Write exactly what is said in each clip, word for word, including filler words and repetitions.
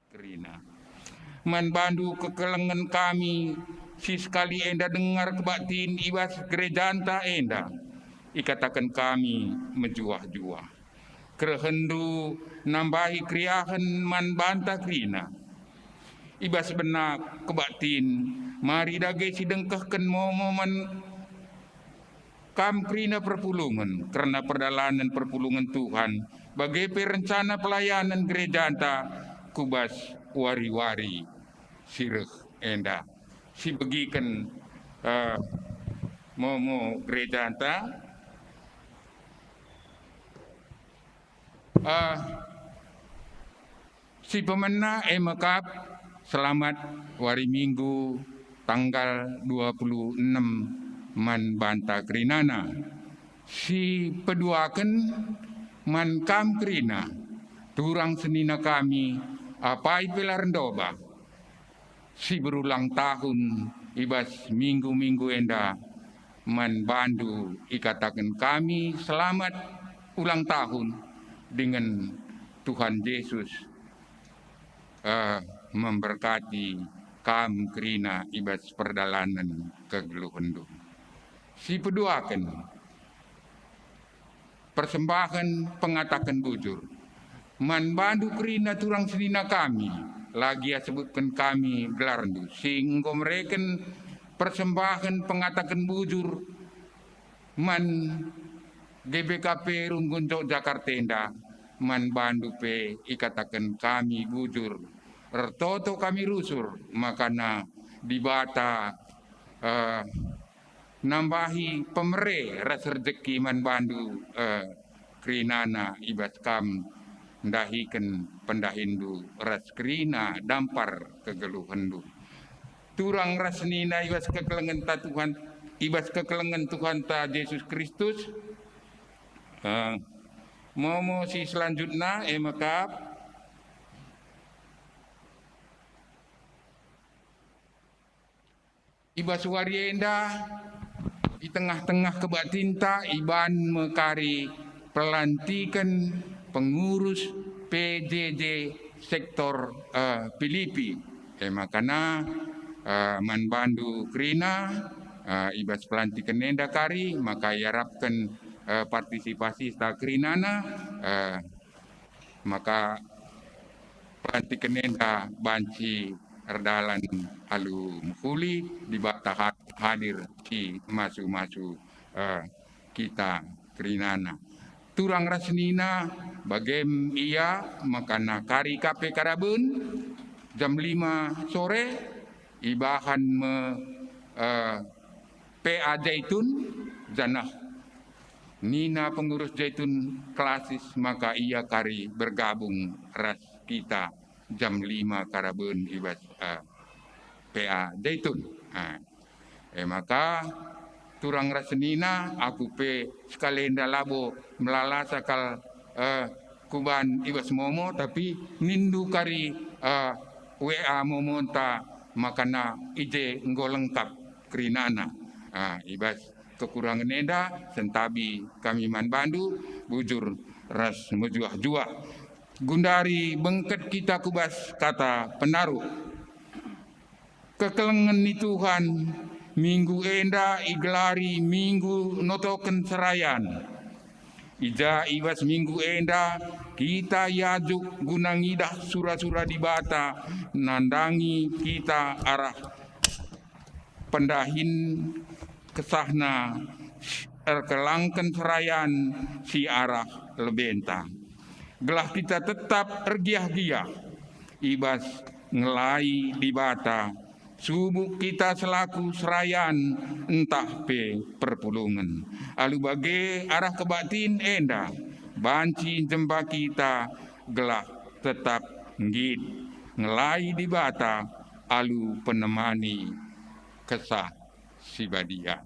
Kerina. Man bandu kekelengen kami si sekali enda dengar kebaktin i bas gerejanta enda, ikataken kami mejuah-juah. Kerehenndu nambahi keriahen man banta kerina. I bas benak kebaktin, mari dage sidengkehken momo man kam kerina perpulungen, kerna perdalanen perpulungen Tuhan, bage pe rencana pelayanen gerejanta ku bas wari-wari si reh enda. Sibegiken, eh, momo gerejanta, eh, Si pemena e me kap selamat wari Minggu tanggal dua puluh enem man banta kerinana. Si peduaken man kam kerina, turang senina kami, apai pe la erndobah. Si berulang tahun i bas minggu-minggu enda, man bandu ikataken kami selamat ulang tahun, dingen Tuhan Jesus, eh, memberkati kam kerina i bas perdalanen kegeluhenndu. Si peduaken, persembahen pengataken bujur. Man bandu kerina turang senina kami, la gia sebutken kami gelarndu, si enggo mereken persembahen pengataken bujur man G B K P Runggun Jogjakarta enda, man bandu pe ikataken kami bujur. Ertoto kami rusur, makana Dibata, eh, nambahi pemere ras rejeki man bandu, eh, kerinana i bas kam ndahiken pendahinndu ras kerina dampar kegeluhenndu. Turang ras senina i bas kekelengenta Tuhan, i bas kekelengen Tuhanta Jesus Kristus. Eh, momo si selanjutna, e me kap. I bas wari enda, i tengah-tengah kebaktinta iban me kari pelantiken pengurus P J J sektor, eh, Pilipi. E makana, eh, man bandu kerina, eh, i bas pelantiken enda kari maka iarapken, eh, partisipasita kerinana, eh, maka pelantiken enda banci erdalan alu mehuli, Dibata ha-, hadir si masu-masu, eh, kita kerinana. Turang ras senina, bagem ia makana kari kape karaben jam lima sore, ibahan me, eh, P A Jaitun, janah nina pengurus Jaitun Klasis maka ia kari bergabung ras kita jam lima karaben i bas, eh, P A Jaitun. Ah. E maka, turang ras senina, aku pe sekalenda labo melalasa kal, eh, kuban i bas momo, tapi nindu kari, eh, W A momonta makana i je enggo lengkap kerinana. Ah, i bas kekurangen enda sentabi kami man bandu, bujur ras mejuah-juah. Gundari bengket kita ku bas kata penaruh. Kekelengen ni Tuhan, minggu enda igelari Minggu Notoken Serayan. I ja i bas minggu enda kita iajuk guna ngidah sura-sura Dibata nandangi kita arah pendahin kesahna erkelangken serayan si arah lebenta. Gelah kita tetap ergiah-giah i bas ngelai Dibata, subuk kita selaku serayan ntah pe perpulungen. Alu bage arah kebaktin enda banci njemba kita gelah tetap nggit ngelai Dibata alu penemani Kesah Si Badia.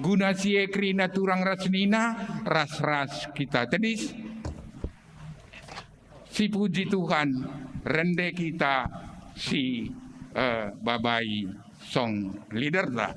Guna si e kerina turang ras senina, ras-ras kita tedis. Sipuji Tuhan, rende kita si, eh, babai song leader ta.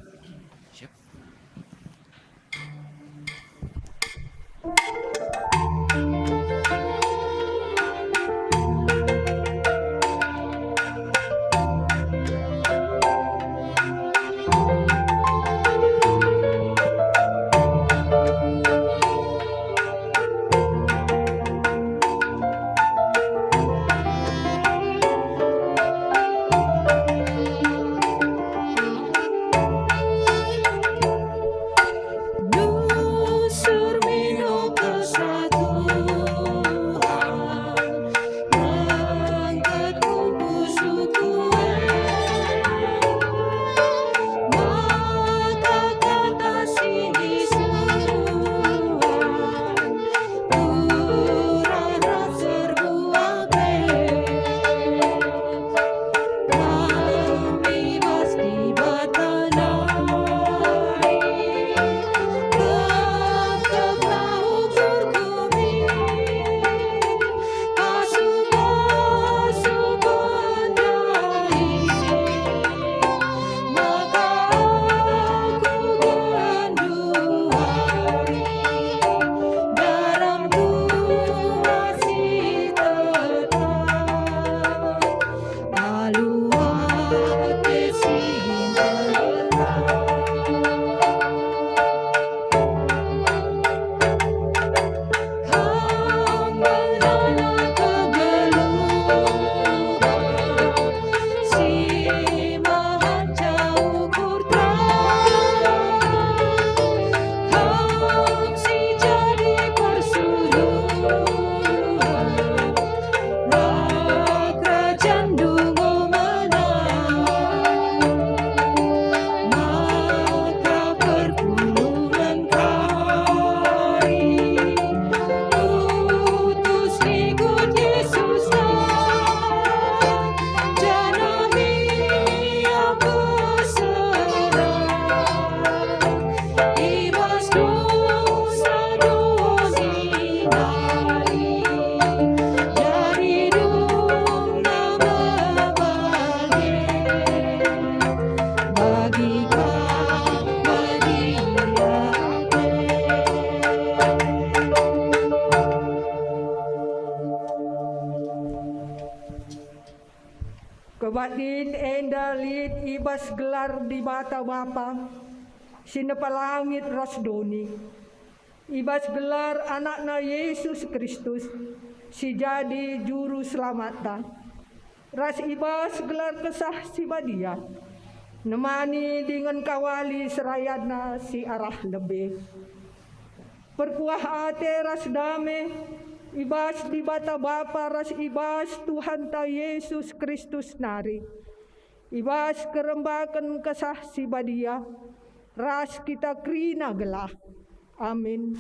Kam si jadi persuruhen, kerajanndu enggo menang, maka perpulungen kari tutus ikut Yesuslah, janah Ia peserah. I bas dosa doni nari, jadi dungna bage, bagi kam media ate. Kebaktin enda lit i bas gelar Dibata Bapa, si nepa langit ras doni, i bas gelar AnakNa Yesus Kristus, si jadi Juru Selamatta, ras i bas gelar Kesah Si Badia, nemani dingen kawali serayanNa si arah lebe. Perkuah ate ras dame i bas Dibata Bapa ras i bas Tuhanta Yesus Kristus nari, i bas kerembaken Kesah Si Badia, ras kita kerina gelah. Amin.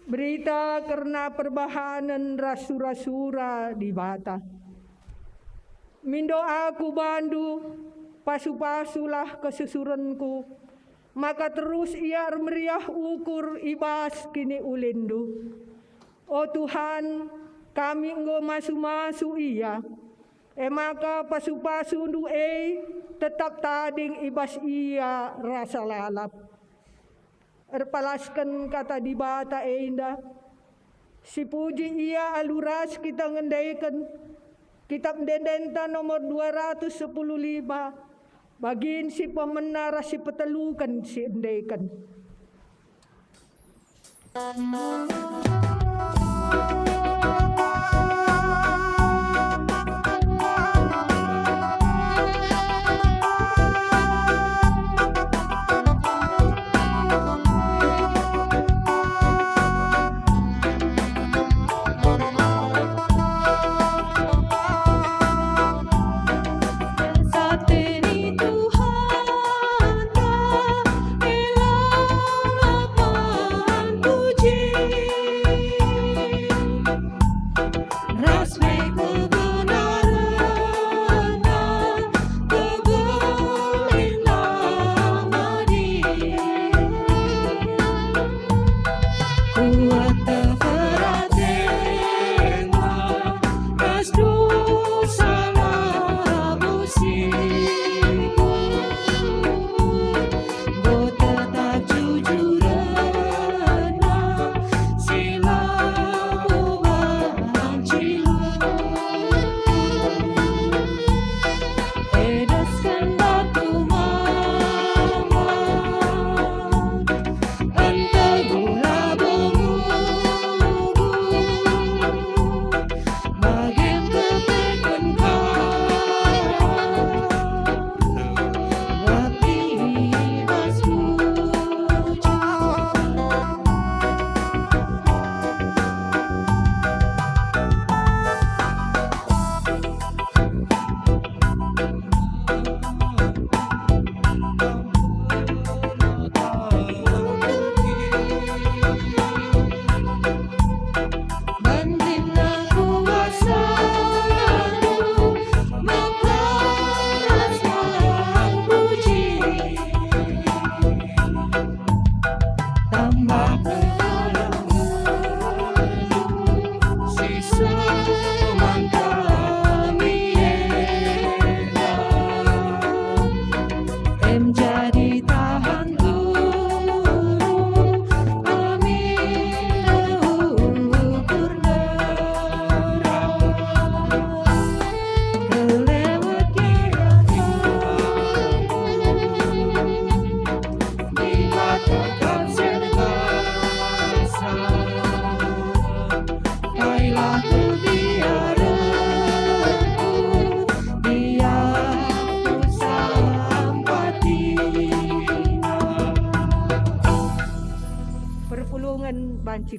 Berita kerna perbahanen ras sura-sura Dibata. Mindo aku bandu, pasu-pasulah kesusurenku, maka terus ia ermeriah ukur i bas kiniulinndu. O Tuhan, kami enggo masu-masu ia, e maka pasu-pasundu e tetap tading i bas ia rasa lalap. Erpalasken Kata Dibata enda, sipuji ia alu ras kita ngendeken Kitap Ende-endenta nomor dua ratus sepuluh lima, bagin si pemena ras si peteluken si endeken.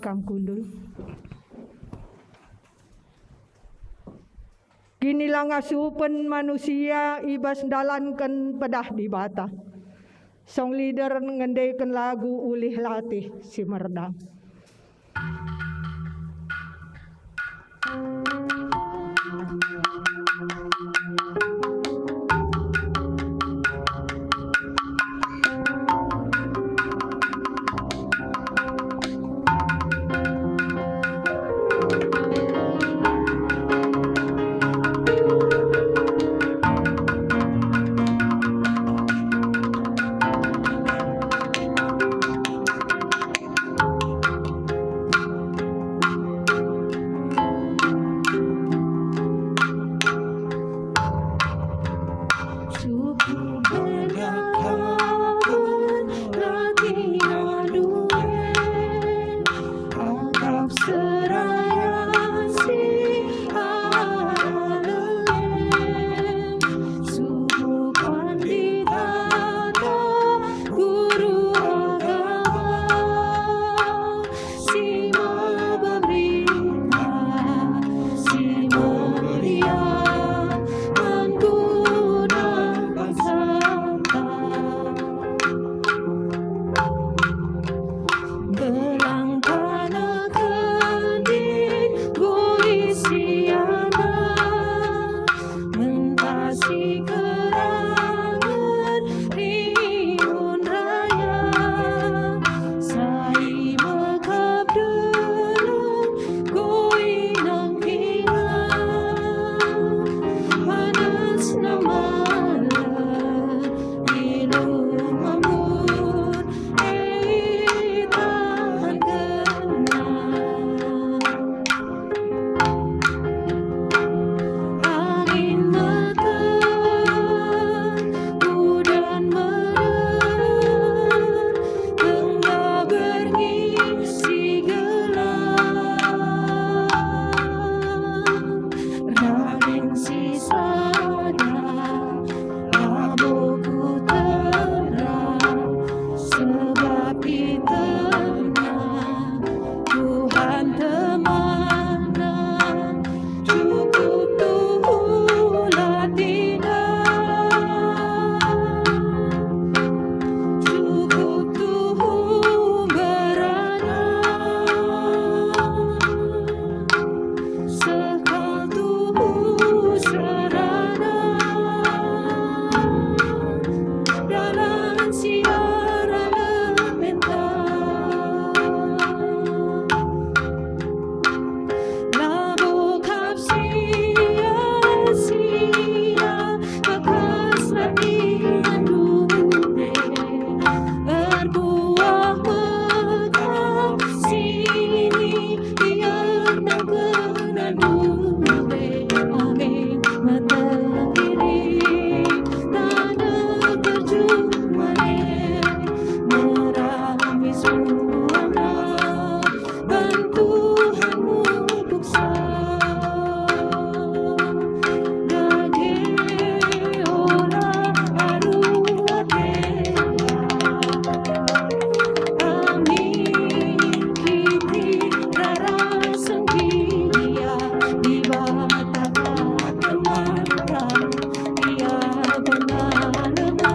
Kam kundul. Kinilangasupen manusia i bas ndalanken pedah Dibata. Song leader ngendeken lagu ulih latih si merdang. Cukup berdakap rati alu, akap seraya si alem, subuh pandita guru agama. Si maba berita si meriah, man guna bangsanta. Gelang taneh kendin, guli siana, mentasi kerangen riun raya, sai mekap deleng guli nangkina, panas namaler ilu mambun, e, tahankenna. Angin meter, udan meter, enggo berngi si gelap. Daging si sada, labo ku terang, sebab i tengah Tuhan temana, cukup tuhu latihna, cukup tuhu mberana. Seh kal tuhu serana, dalan si arah lementa. Labo kap sia-sia, bekas latih ndube, erbuah mekap si ietangken ndube. Amin. Meteh kirim taneh terjun male, meramis buahna. Bantu Tuhan mupuksa, dage ola aru ate. Amin. Kitik rara senggiya, Dibata katakan maka, Ia benar maka.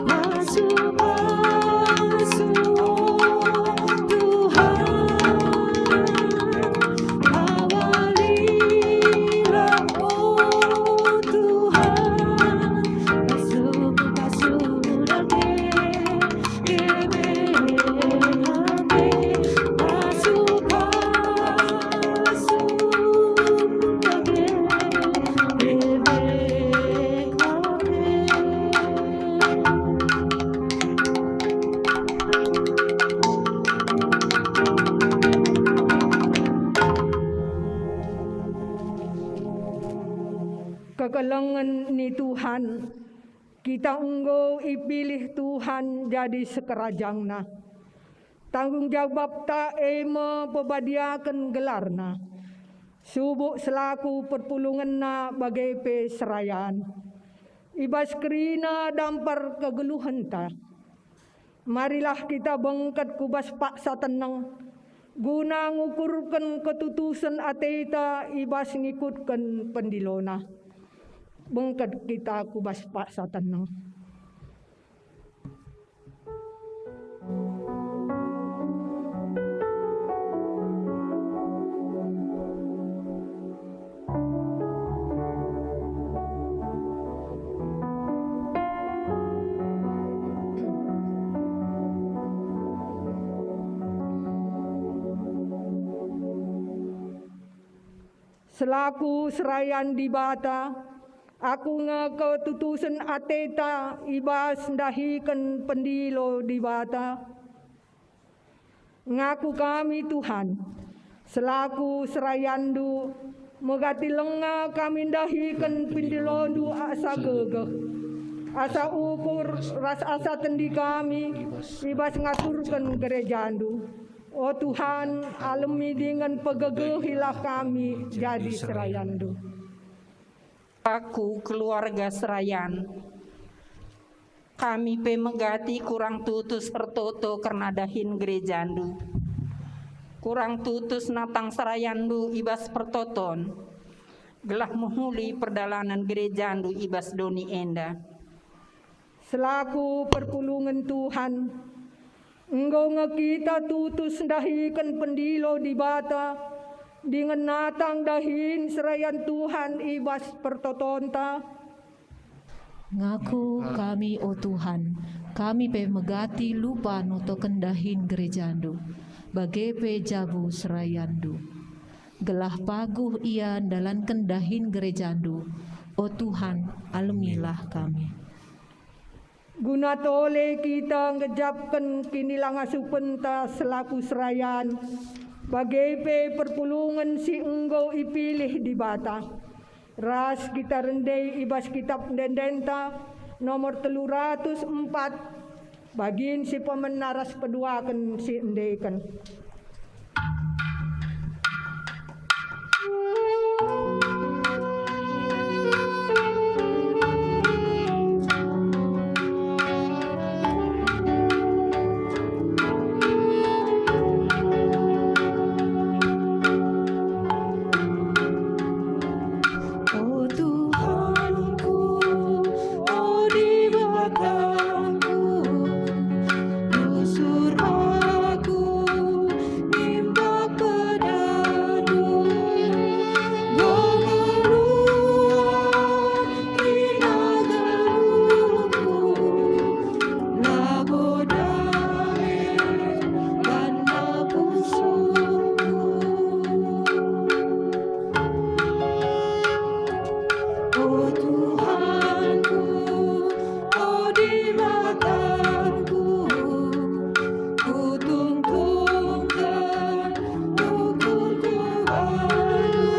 Pasu-pasu, oh Tuhan, awalilah, oh Tuhan, pasu-pasu dage, ebe ate, pasu-pasu dage, ebe Kekelengen ni Tuhan, kita enggo ipilih Tuhan jadi sekerajangNa. Tanggung jawabta e me pebadiaken gelarNa. Subuk selaku perpulungenNa bage pe serayan. I bas kerina dampar kegeluhenta. Marilah kita bengket ku bas paksa teneng, guna ngukurken ketutusen ateta i bas ngikutken pendilona. Bengket kita ku bas paksa teneng. Selaku serayan Dibata, aku nge ketutusen ateta i bas ndahiken pendilo Dibata. Ngaku kami, Tuhan, selaku serayanNdu, megati lenga kami ndahiken pendilondu asa gegeh, asa ukur ras asa tendi kami i bas ngaturken gerejaNdu. O Tuhan, alemi dingen pegegehilah kami jadi serayanNdu. Aku keluarga serayan. Kami pe megati kurang tutus ertoto kerna dahin gerejaNdu. Kurang tutus natang serayanNdu i bas pertoton, gelah mehuli perdalanen gerejaNdu i bas doni enda. Selaku perpulungen Tuhan, enggo nge kita tutus ndahiken pendilo Dibata, dingen natang dahin serayan Tuhan i bas pertotonta. Ngaku kami, o Tuhan, kami pe megati lupa notoken dahin gerejaNdu, bage pe jabu serayanNdu. Gelah paguh ia ndalanken dahin gerejaNdu, o Tuhan, alemilah kami. Guna tole kita ngejapken kinilangasupenta selaku serayan, bage pe perpulungen si enggo ipilih Dibata, ras kita rende i bas Kitap Ende-endenta nomor telu ratus empat, bagin si pemena ras peduaken si endeken. O Tuhanku, o Dibatangku, busur aku nimbak pedahndu, enggo meluah kerina geluhku, labo dame banta pusuhku. O Tuhanku, o Dibatangku, kutungtungken ukurku bandu,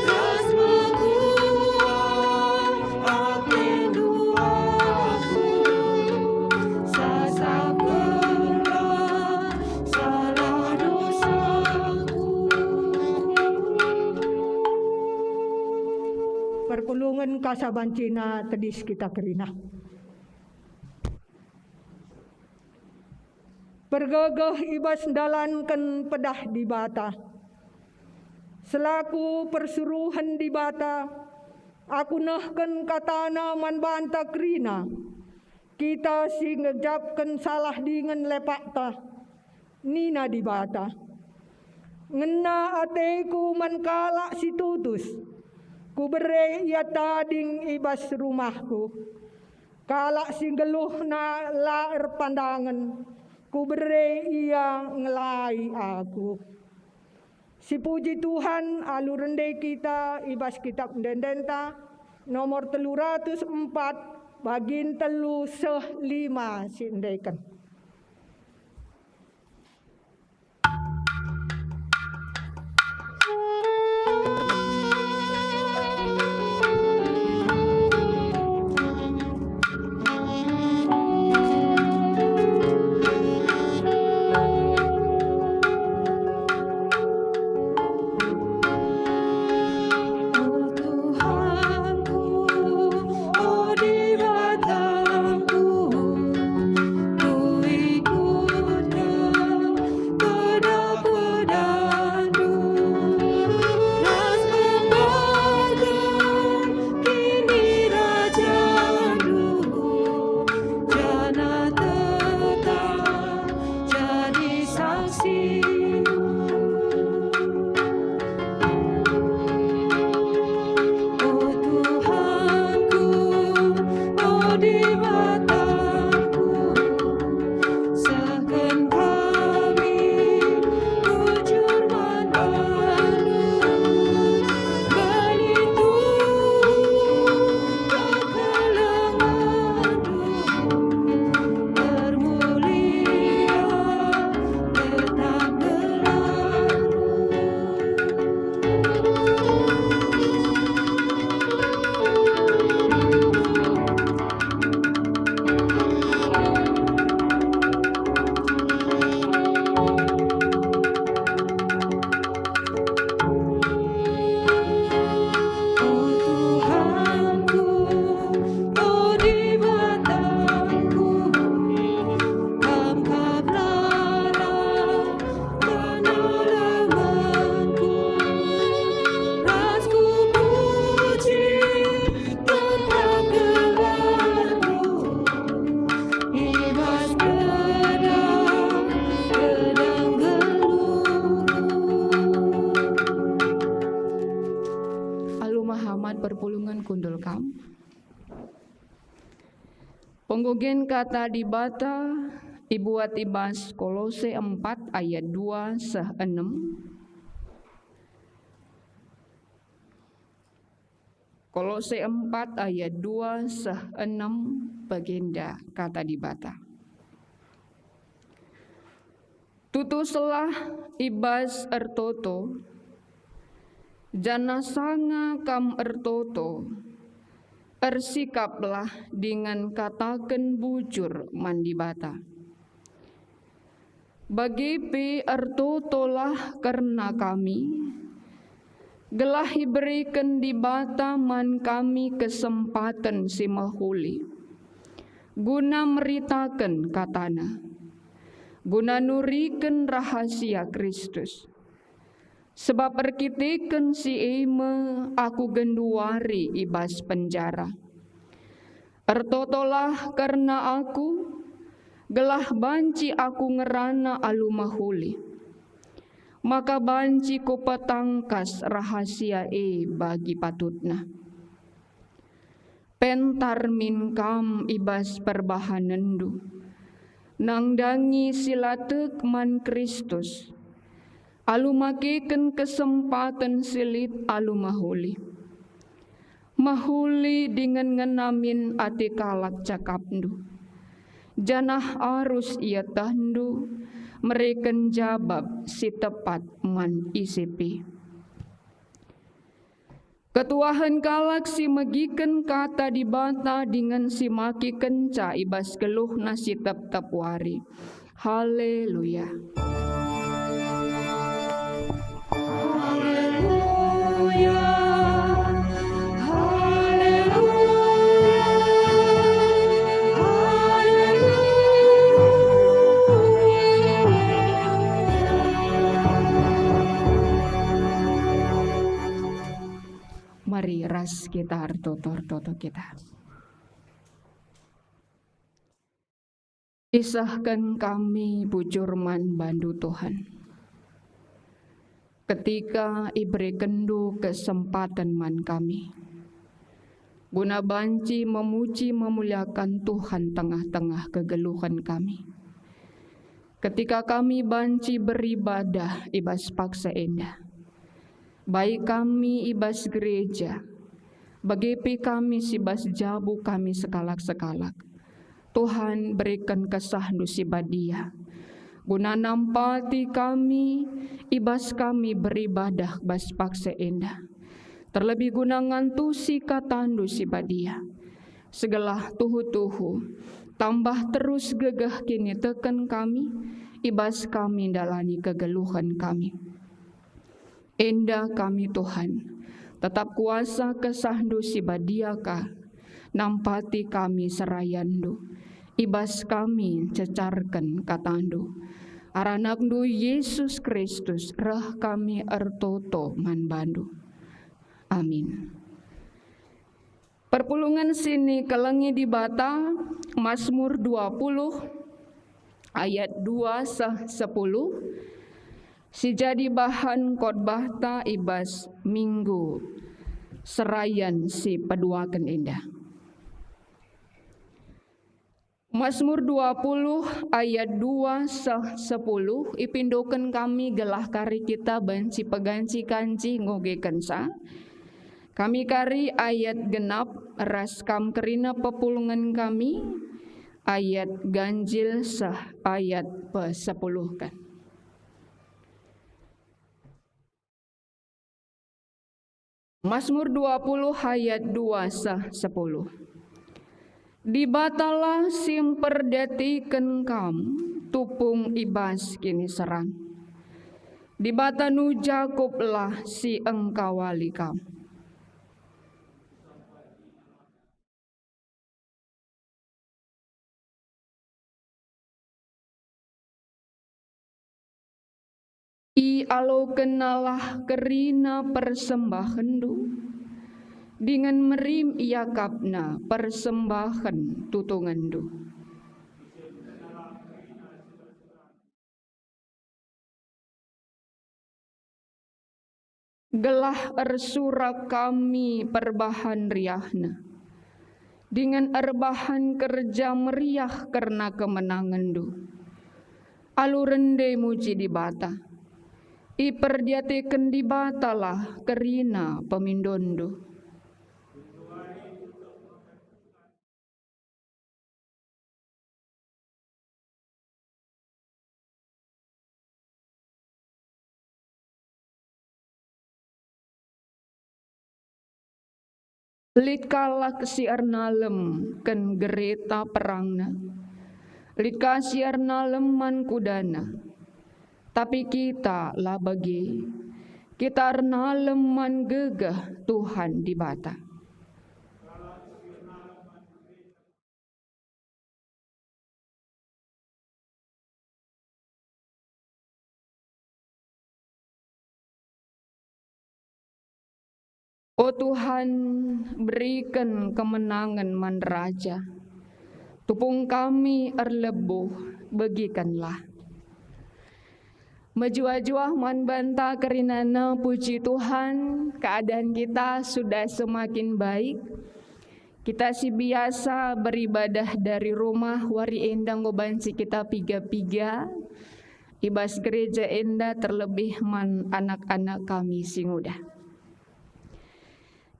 ras mekuah atendu aku, sasapkenlah salah dosaku. Perpulungen kasa banci tedis kita kerina. Pergegeh i bas ndalanken pedah Dibata. Selaku persuruhen Dibata, aku nehken katana man banta kerina, kita si ngejapken salah dingen lepakta. Nina Dibata, "Ngena ateku man kalak si tutus, kubere ia tading i bas rumahku. Kalak si nggeluhna la erpandangen, kubere ia ngelai aku." Sipuji Tuhan, alu rende kita i bas Kitap Ende-endenta nomor telu ratus empat, bagin telu seh lima si endeken. Kundul kam. Penggogen Kata Dibata ibuat i bas Kolose empat ayat dua seh enem. Kolose empat ayat dua seh enem, bagenda Kata Dibata. Tutuslah i bas ertoto, janah sanga kam ertoto, ersikaplah dingen kataken bujur man Dibata. Bage pe ertotolah kerna kami, gelah ibereken Dibata man kami kesempaten si mehuli, guna meritaken kataNa, guna nuriken rahasia Kristus. Sebab erkiteken si e me aku genduari i bas penjara. Ertotolah kerna aku, gelah banci aku ngerana alu mehuli, maka banci kupetangkas rahasia e bagi patutna. Pentar min kam i bas perbahanenndu, nandangi si la tek man Kristus, alu makeken kesempaten si lit alu mehuli. Mehuli dingen ngena min ate kalak cakapndu, janah arus ietehndu mereken jabap si tepat man ise pe. Ketuahen kalak si megiken Kata Dibata dingen si makikenca i bas geluhna si tep-tep wari. Haleluya. Haleluya. Haleluya. Haleluya. Mari ras kita ertoto-ertoto kita. Isehken kami bujur man bandu, Tuhan. Ketika iberekenNdu kesempaten man kami, guna banci memuji memuliakan Tuhan tengah-tengah kegeluhen kami. Ketika kami banci beribadah i bas paksa enda, baik kami i bas gereja, bage pe kami si bas jabu kami sekalak-sekalak, Tuhan, bereken KesahNdu si Badia, guna nampati kami i bas kami beribadah bas paksa enda, terlebih guna ngantusi KataNdu si Badia. Segelah tuhu-tuhu, tambah terus gegeh kiniteken kami, i bas kami ndalani kegeluhen kami. Enda kami, Tuhan, tetap kuasa KesahNdu si Badia ka nampati kami serayanNdu, i bas kami ncecarken KataNdu. Arah AnakNdu Yesus Kristus reh kami ertoto man baNdu. Amin. Perpulungen si nikelengi Dibata, Masmur dua puluh ayat dua seh sepuluh, si jadi bahan khotbahta i bas Minggu Serayan si peduaken enda. Masmur dua puluh ayat dua seh sepuluh ipindoken kami gelah kari kita banci peganci-ganci ngogekenca. Kami kari ayat genap ras kam kerina pepulungen kami, ayat ganjil seh ayat pesepuluhken. Masmur dua puluh ayat dua seh sepuluh. Dibatalah si mperdatiken kam tupung i bas kiniseran. Dibata nu Jakuplah si engkawali kam. IAlokenNalah kerina persembahenndu, dingen merim iakapNa persembahen tutungenndu. Gelah ersurak kami perbahan riahna, dingen erbahan kerja meriah kerna kemenangenNdu. Alu rende muji Dibata. Iperdiateken Dibatalah kerina pemindonNdu. Lit kalak si ernalemken gereta perangna, lit ka si ernalem man kudana. Tapi kita la bage. Kita ernalem man gegeh Tuhan Dibata. O Tuhan, beriken kemenangen man raja. Tupung kami erlebuh, begikenlah. Mejuah-juah man banta kerinana, puji Tuhan, keadaan kita sudah semakin baik. Kita si biasa beribadah dari rumah, wari enda enggo banci kita piga-piga i bas gereja enda, terlebih man anak-anak kami si nguda.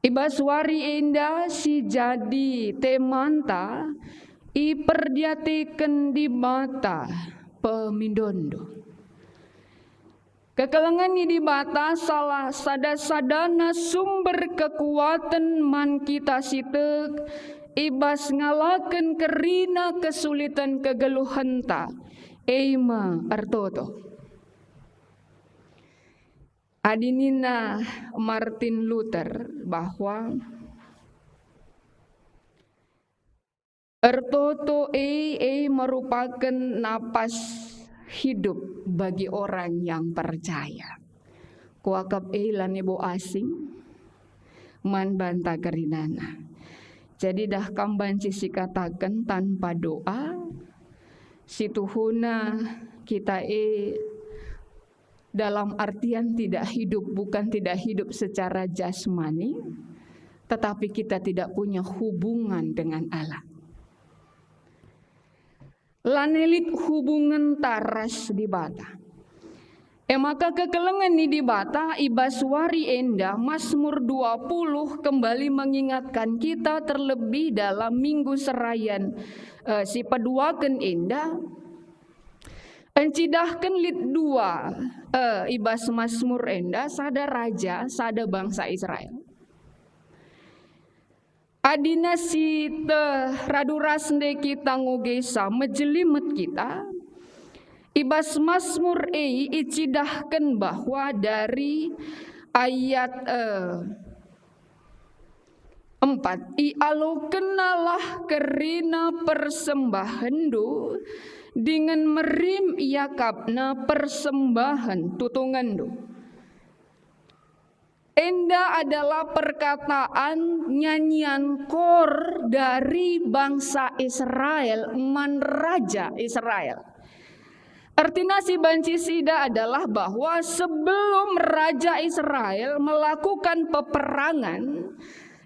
I bas wari enda si jadi temanta, iperdiateken Dibata pemindonNdu. Kekelengen ni Dibata salah sada-sadana sumber kekuaten man kita si tek i bas ngalaken kerina kesulitan kegeluhenta, e me ertoto. Adi nina Martin Luther bahwa ertoto e, e merupaken napas hidup bagi orang yang percaya. Kuakap e lanai bo asing man banta kerinana. Jadi dah kam banci sikataken tanpa doa, situhuna kita e dalam artian tidak hidup, bukan tidak hidup secara jasmani, tetapi kita tidak punya hubungan dengan Allah. Lanai lit hubungenta ras Dibata. E maka kekelengen ni Dibata i bas wari enda, Mazmur dua puluh kembali mengingatkan kita terlebih dalam Minggu Serayan, eh, si peduaken enda, Encidahken lit dua, eh, i bas Mazmur enda, sada raja, sada bangsa Israel. Adina si teh radu ras nde kita ngogesa, mejelimet kita, i bas Mazmur e icidahken bahwa dari ayat, eh, Empat, ialokennalah kerina persembahenndu, dingen merim iakapna persembahen tutungenndu. Enda adalah perkataan nyanyian kor dari bangsa Israel man Raja Israel. Ertina si banci sidah adalah bahwa sebelum Raja Israel melakukan peperangan,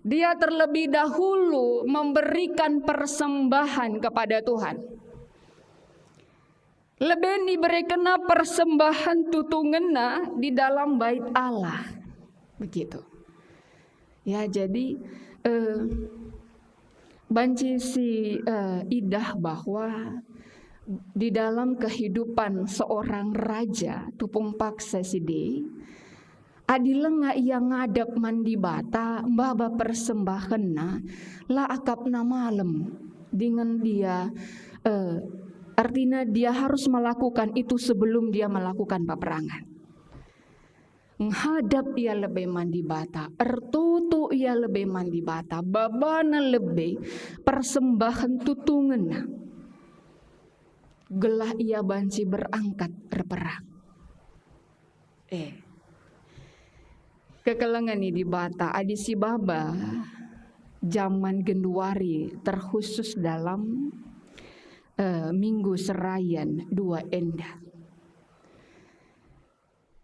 dia terlebih dahulu memberikan persembahan kepada Tuhan. Lebe iberekenna persembahan tutungenna di dalam Bait Allah. Begitu. Ya, jadi, eh, banci si, eh, idah bahwa di dalam kehidupan seorang raja tupung paksa si de, adi langa ia ngadap man Dibata, maba persembahenna, la akapna malem, dingen dia, eh, artina dia harus melakukan itu sebelum dia melakukan peperangan. Ngadap ia lebe man Dibata, ertoto ia lebe man Dibata, babana lebe persembahen tutungenna, gelah ia banci berangkat erperang. Eh, kekelengen ni Dibata, adi si baba jaman genduari, terkhusus dalam, eh, Minggu Serayan dua enda.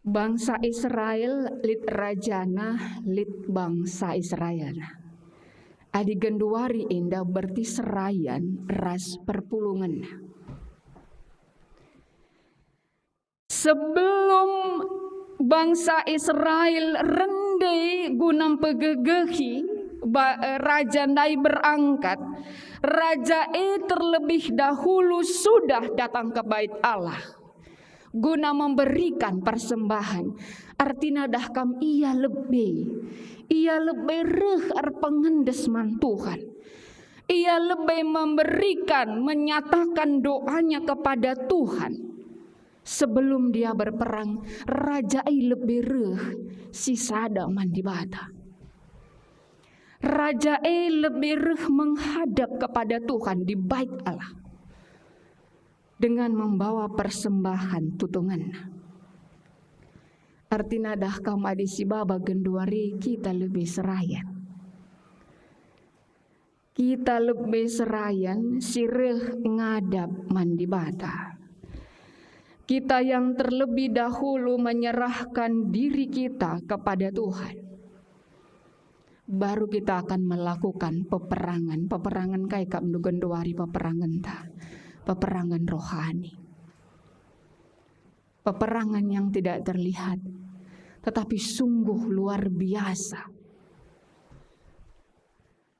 Bangsa Israel lit rajana, lit bangsa Israelna. Adi genduari enda berarti serayan ras perpulungenna. Sebelum bangsa Israel rende guna mpegegehi ba-, eh, raja ndai berangkat, raja e terlebih dahulu sudah datang ke Bait Allah guna memberikan persembahan. Ertina dah kam ia lebe. Ia lebe reh erpengendes man Tuhan. Ia lebe memberikan, menyatakan doanya kepada Tuhan. Sebelum dia berperang, raja e lebe reh sisada man Dibata. Raja e lebe reh menghadap kepada Tuhan di Bait Allah dengan membawa persembahan tutungenna. Ertina dah kam adi sibaba genduari kita lebe serayan. Kita lebe serayan si reh ngadap man Dibata. Kita yang terlebih dahulu menyerahkan diri kita kepada Tuhan. Baru kita akan melakukan peperangan. Peperangan kai kap genduari peperanganta? Peperangan rohani. Peperangan yang tidak terlihat, tetapi sungguh luar biasa.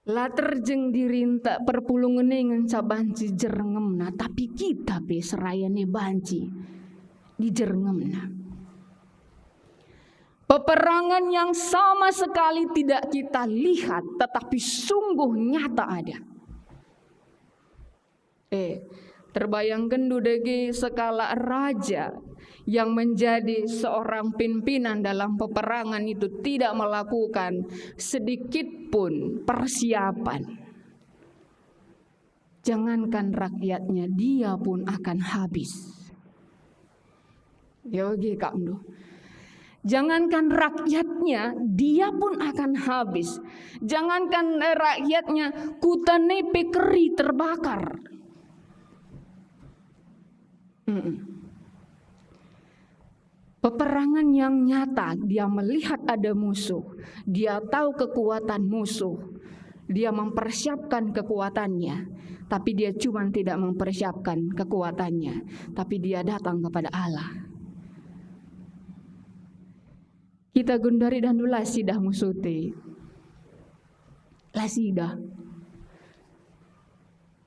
La terjeng dirinta perpulungen e ngenca banci jerngemna, tapi kita pe serayan e banci dijerenggemna. Peperangan yang sama sekali tidak kita lihat, tetapi sungguh nyata ada. Eh, terbayangkenndu dage sekalak raja yang menjadi seorang pimpinan dalam peperangan itu tidak melakukan sedikit pun persiapan. Jangankan rakyatnya, dia pun akan habis. Ya, oke, Kak Mdo. Jangankan rakyatnya, dia pun akan habis. Jangankan, eh, rakyatnya, kutana pe keri terbakar. Mm-mm. Peperangan yang nyata, dia melihat ada musuh, dia tahu kekuatan musuh, dia mempersiapkan kekuatannya, tapi dia cuman tidak mempersiapkan kekuatannya, tapi dia datang kepada Allah. Kita genduari dah ndu la sidah musuh te. La sidah.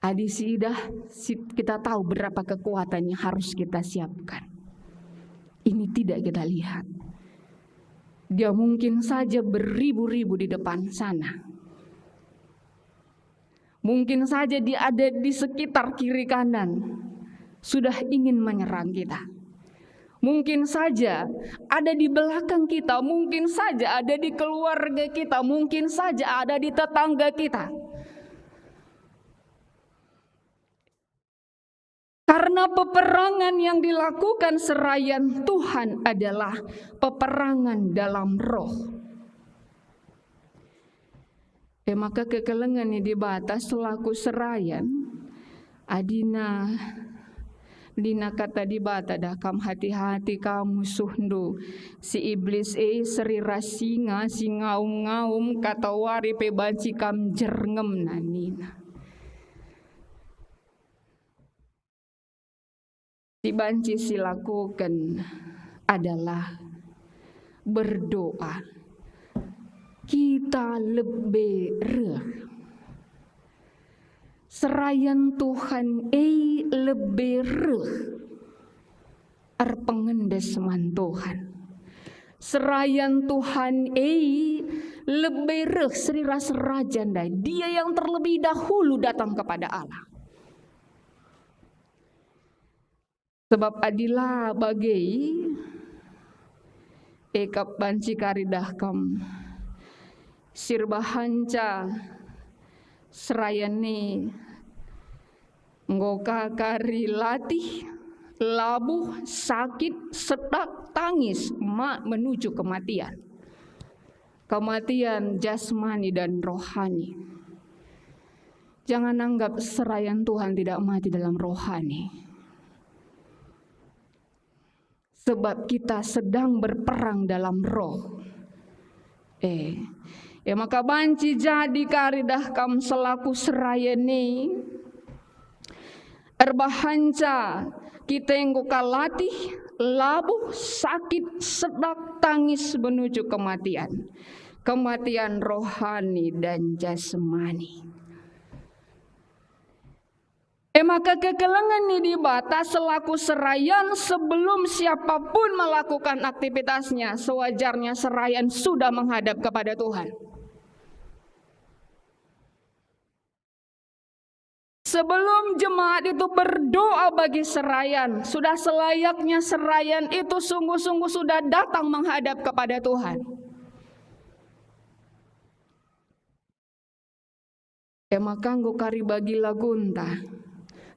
Adi sidah, si-, kita tahu berapa kekuatan yang harus kita siapkan. Ini tidak kita lihat. Dia mungkin saja beribu-ribu di depan sana. Mungkin saja dia ada di sekitar kiri kanan, sudah ingin menyerang kita. Mungkin saja ada di belakang kita, mungkin saja ada di keluarga kita, mungkin saja ada di tetangga kita. Karena peperangan yang dilakukan serayan Tuhan adalah peperangan dalam roh. E maka kekelengen ni Dibata selaku serayan, adina, adina kata Dibata dah kam, hati-hati kam musuhndu, si Iblis e, serira singa si ngaum-ngaum, katawari pe banci kam jerngemna nina. Si banci silakoken adalah berdoa. Kita lebe reh. Serayan Tuhan e lebe reh erpengendes man Tuhan. Serayan Tuhan e lebe reh serira seraja ndai. Dia yang terlebih dahulu datang kepada Allah. Sebab adi la bage, e kap banci kari dah kam. Si erbahanca serayan e enggo ka kari latih, labuh, sakit, setak, tangis, ma-, menuju kematian. Kematian jasmani dan rohani. Jangan anggap serayan Tuhan tidak mati dalam rohani. Sebab kita sedang berperang dalam roh. Eh, e maka banci jadi kari dah kam selaku serayan e. Erbahanca kita enggo ka latih, labuh, sakit, sedak, tangis menuju kematian. Kematian rohani dan jasmani. E maka kekelengen ni Dibata selaku serayan, sebelum siapapun melakukan aktivitasnya, sewajarnya serayan sudah menghadap kepada Tuhan. Sebelum jemaat itu berdoa bagi serayan, sudah selayaknya serayan itu sungguh-sungguh sudah datang menghadap kepada Tuhan. E maka enggo kari bagi lagunta.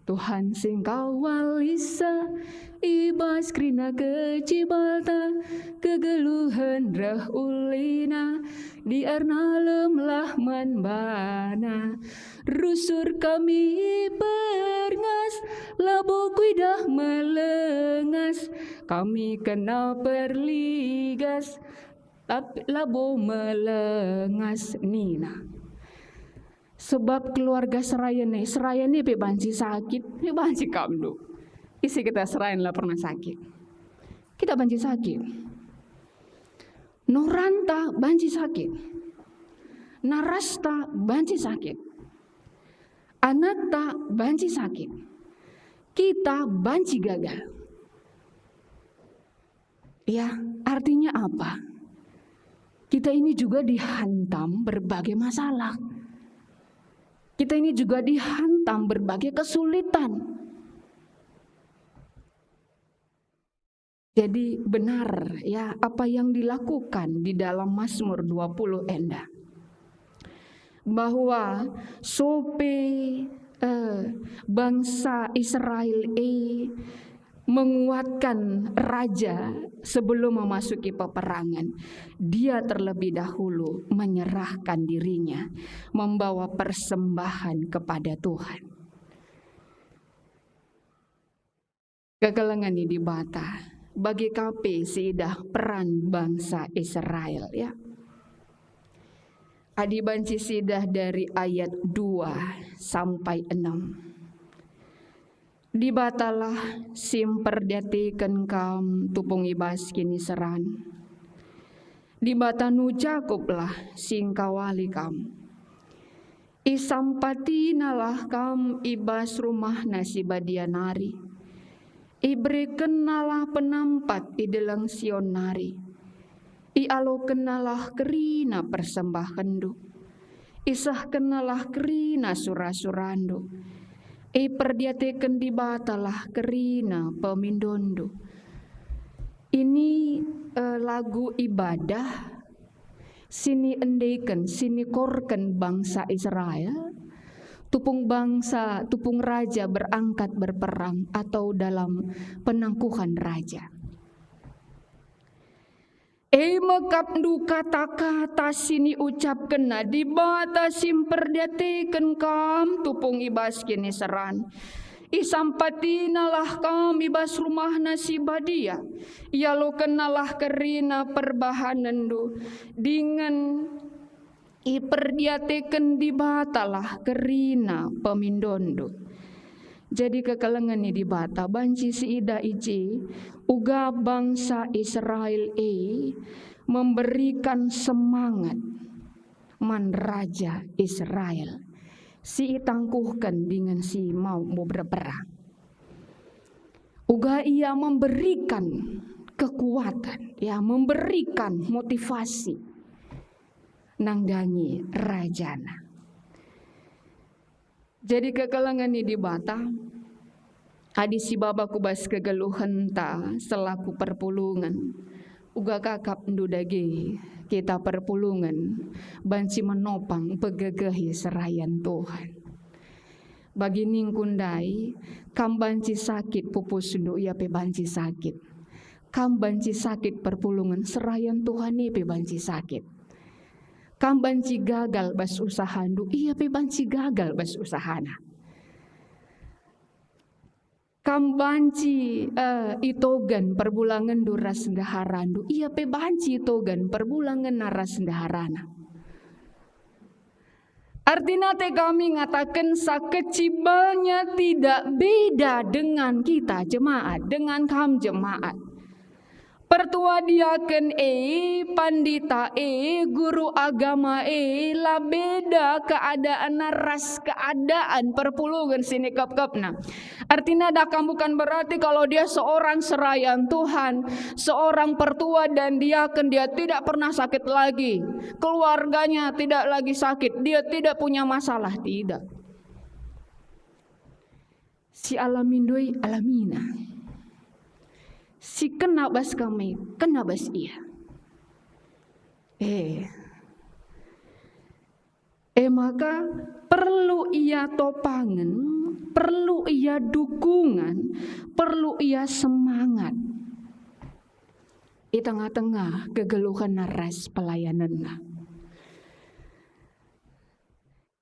Tuhan singkawalisa i bas kerina kecibalta, kegeluhen reh ulina, diarna lemlah man bana. Rusur kami perngas, labo kuidah melengas, kami kena perligas, tapi labo melengas nina. Sebab keluarga serayan e, serayan e pe banci sakit, e banci kamndu. Ise kita serayan la pernah sakit. Kita banci sakit. Noranta banci sakit. Narasta banci sakit. Anakta banci sakit. Kita banci gagal. Ya, artinya apa? Kita ini juga dihantam berbagai masalah. Kita ini juga dihantam berbagai kesulitan. Jadi benar, ya, apa yang dilakukan di dalam Mazmur dua puluh enda. Bahwa sope, eh, bangsa Israel e menguatkan raja sebelum memasuki peperangan, dia terlebih dahulu menyerahkan dirinya, membawa persembahan kepada Tuhan. Kekelengen ni Dibata, bagi ka pe siidah peran bangsa Israel, ya. Adi banci siidah dari ayat dua sampai enam. Dibatalah si mperdiateken kam tupung i bas kiniseran. Dibatanu Jakoblah si ngkawali kam. Isampatinalah kam i bas rumahna si badia nari. Iberekennalah penampat i deleng Sion nari. Ialokennalah kerina persembahenndu. Isehkennalah kerina sura-surandu. Iperdiateken Dibatalah kerina pemindonndu. Ini, eh, lagu ibadah si niendeken, si nikorken bangsa Israel, tupung bangsa, tupung raja berangkat berperang atau dalam penangkuhan raja. E me kap ndu kata-kata si niucapkenna, Dibata si mperdiateken kam tupung i bas kiniseran. Isampatinalah kam i bas rumahna si badia. Ialokennalah kerina perbahanenndu, dingen iperdiateken Dibatalah kerina pemindonndu. Jadi kekelengen ni Dibata banci siidah i je, uga bangsa Israel e memberikan semangat man raja Israel si itangkuhken dingen si mau berperang. Uga ia memberikan kekuatan, ya, memberikan motivasi nandangi rajana. Jadi kekelengen ni Dibata, adi sibaba ku bas kegeluhenta selaku perpulungen, uga ka kap ndu dage kita perpulungen banci menopang pegegehi serayan Tuhan. Bagi ningku ndai, kam banci sakit pupusndu, ia pe banci sakit. Kam banci sakit perpulungen, serayan Tuhan e pe banci sakit. Kam banci gagal bas usahandu, ia pe banci gagal bas usahana. Kam banci, eh, itogan perbulangenndu ras ndeharandu, ia pe banci itogan perbulangenna ras ndeharana. Artina te kami ngataken sakecibalnya tidak beda dengan kita jemaat, dengan kam jemaat. Pertua diaken e, pandita e, guru agama e, la beda keadaanna ras keadaan perpulungen si nikepkepna. Artina dah kam bukan berarti kalau dia seorang serayan Tuhan, seorang pertua dan diaken, dia tidak pernah sakit lagi. Keluarganya tidak lagi sakit, dia tidak punya masalah, tidak. Si alamindo e alamina. Si kena bas kami, kena bas ia. Eh. E maka, perlu ia topangen, perlu ia dukungan, perlu ia semangat i tengah-tengah kegeluhenna ras pelayanenna.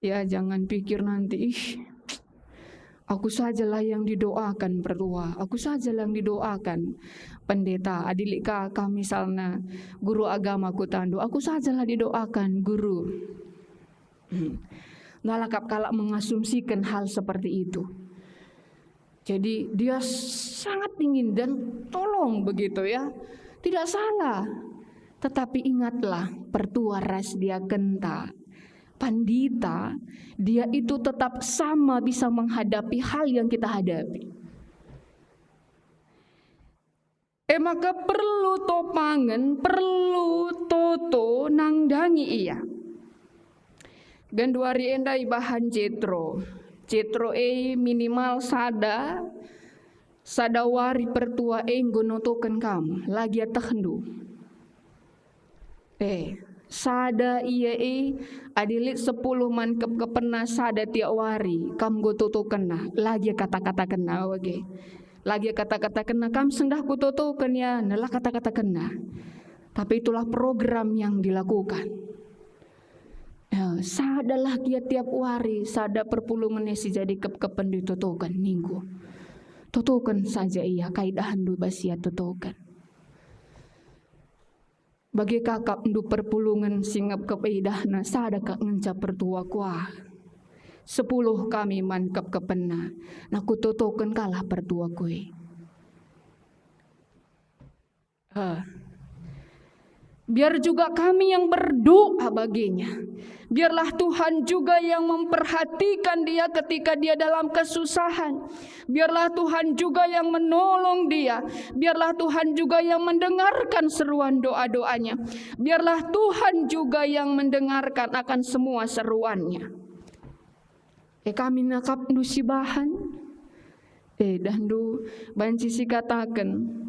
Ya, jangan pikir nanti, "Ih, aku sajalah yang didoakan pertua, aku sajalah yang didoakan pendeta." Adi lit ka kam misalna guru agama kutandu, "Aku sajalah didoakan guru." Hmm. Nah, lakap kalak mengasumsikan hal seperti itu. Jadi, dia sangat ingin dan tolong begitu, ya. Tidak salah. Tetapi ingatlah, pertua ras diakenta, pandita, dia itu tetap sama bisa menghadapi hal yang kita hadapi. E maka perlu topangen, perlu toto nandangi ia. Genduari enda ibahan Jetro. Jetro e minimal sada, sada wari pertua e enggo notoken kam, la gia tehndu. Eh, sada ia e, adi lit sepuluh man kep-, kepenna sada tiap wari, kam enggo totokenna, la gia kata-katakenna, bage. La gia kata-katakenna, kam sendah kutotoken ia, la kata-katakenna. Tapi itulah program yang dilakukan. Eh, sadalah gia tiap wari, sada perpulungen e si jadi kep-, kepen ditotoken, ningku. Totoken saja ia, kai dahenndu bas ia totoken. Bage ka kap ndu perpulungen si ngepkep idahna sada kap ngenca pertua kuah. Sepuluh kami man kepkepenna, nah kutotoken kalah pertua kue. Eh. Biar juga kami yang berdoa baginya. Biarlah Tuhan juga yang memperhatikan dia ketika dia dalam kesusahan. Biarlah Tuhan juga yang menolong dia. Biarlah Tuhan juga yang mendengarkan seruan doa-doanya. Biarlah Tuhan juga yang mendengarkan akan semua seruannya. E kami nakapndu sibahan, e dahndu banci sikataken,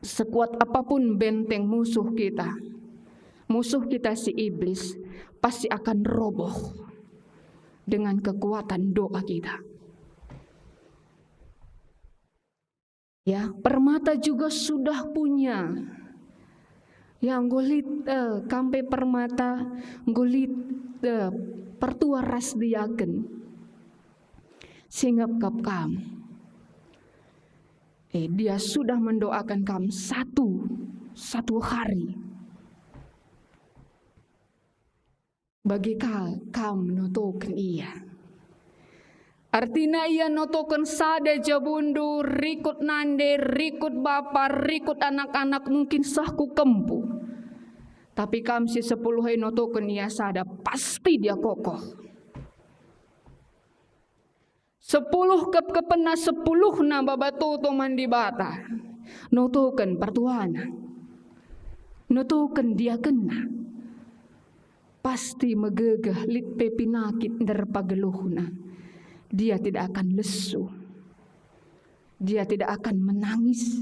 sekuat apapun benteng musuh kita, musuh kita si iblis pasti akan roboh dengan kekuatan doa kita. Ya, permata juga sudah punya. Ya, enggo lit, eh, kam pe permata, enggo lit, eh, pertua ras diaken. Singap kap kam. Eh, dia sudah mendoakan kam satu, satu hari. Bage ka kam notoken ia. Artina ia notoken sada jabundu, rikut nande, rikut bapa, rikut anak-anak, mungkin seh ku kempu. Tapi kam si sepuluh e notoken ia sada, pasti dia kokoh. Sepuluh kepkepenna, sepuluhna baba toto man Dibata. Notoken pertuana. Notoken diakenna. Pasti megegeh lit pe pinakit nderpa geluhna. Dia tidak akan lesu. Dia tidak akan menangis.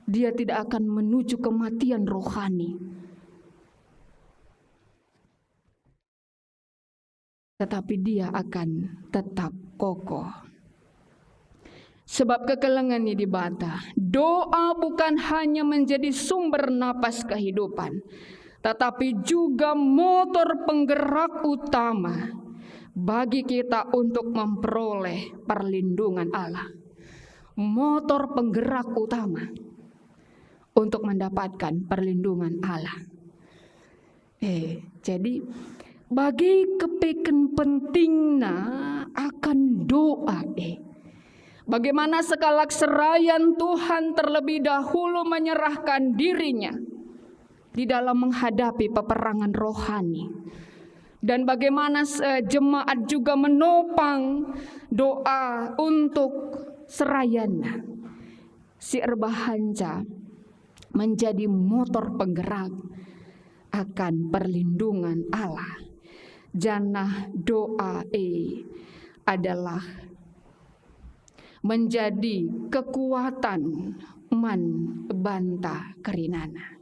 Dia tidak akan menuju kematian rohani. Tetapi dia akan tetap kokoh. Sebab kekelengen ni Dibata, doa bukan hanya menjadi sumber napas kehidupan, tetapi juga motor penggerak utama bagi kita untuk memperoleh perlindungan Allah. motor penggerak utama untuk mendapatkan perlindungan Allah. Eh, jadi, bage kepeken pentingna akan doa, eh. Bagaimana sekalak serayan Tuhan terlebih dahulu menyerahkan dirinya di dalam menghadapi peperangan rohani. Dan bagaimana, eh, jemaat juga menopang doa untuk serayanna si erbahanca menjadi motor penggerak akan perlindungan Allah. Janah doa e adalah menjadi kekuatan man banta kerinana.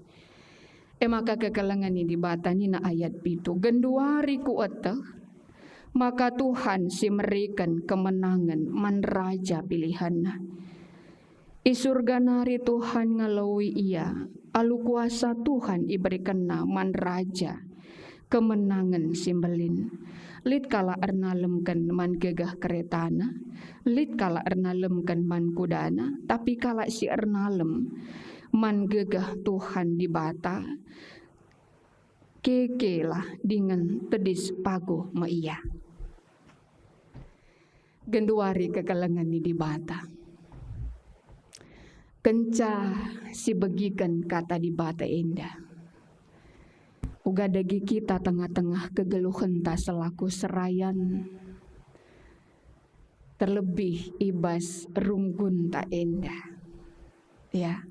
E maka kekelengen ni Dibata nina ayat pitu, "Genduari kueteh maka Tuhan si meriken kemenangen man raja pilihenNa. I Surga nari Tuhan ngaloi ia, alu kuasa Tuhan iberikenNa man raja kemenangen si mbelin. Lit kalak ernalemken man gegeh keretana, lit kalak ernalemken man kudana, tapi kalak si ernalem man gegeh Tuhan Dibata, kekelah dingen tedis paguh me ia." Genduari kekelengen ni Dibata. Kenca sibegiken Kata Dibata enda, uga dage kita tengah-tengah kegeluhenta selaku serayan, terlebih i bas runggunta enda. Ya.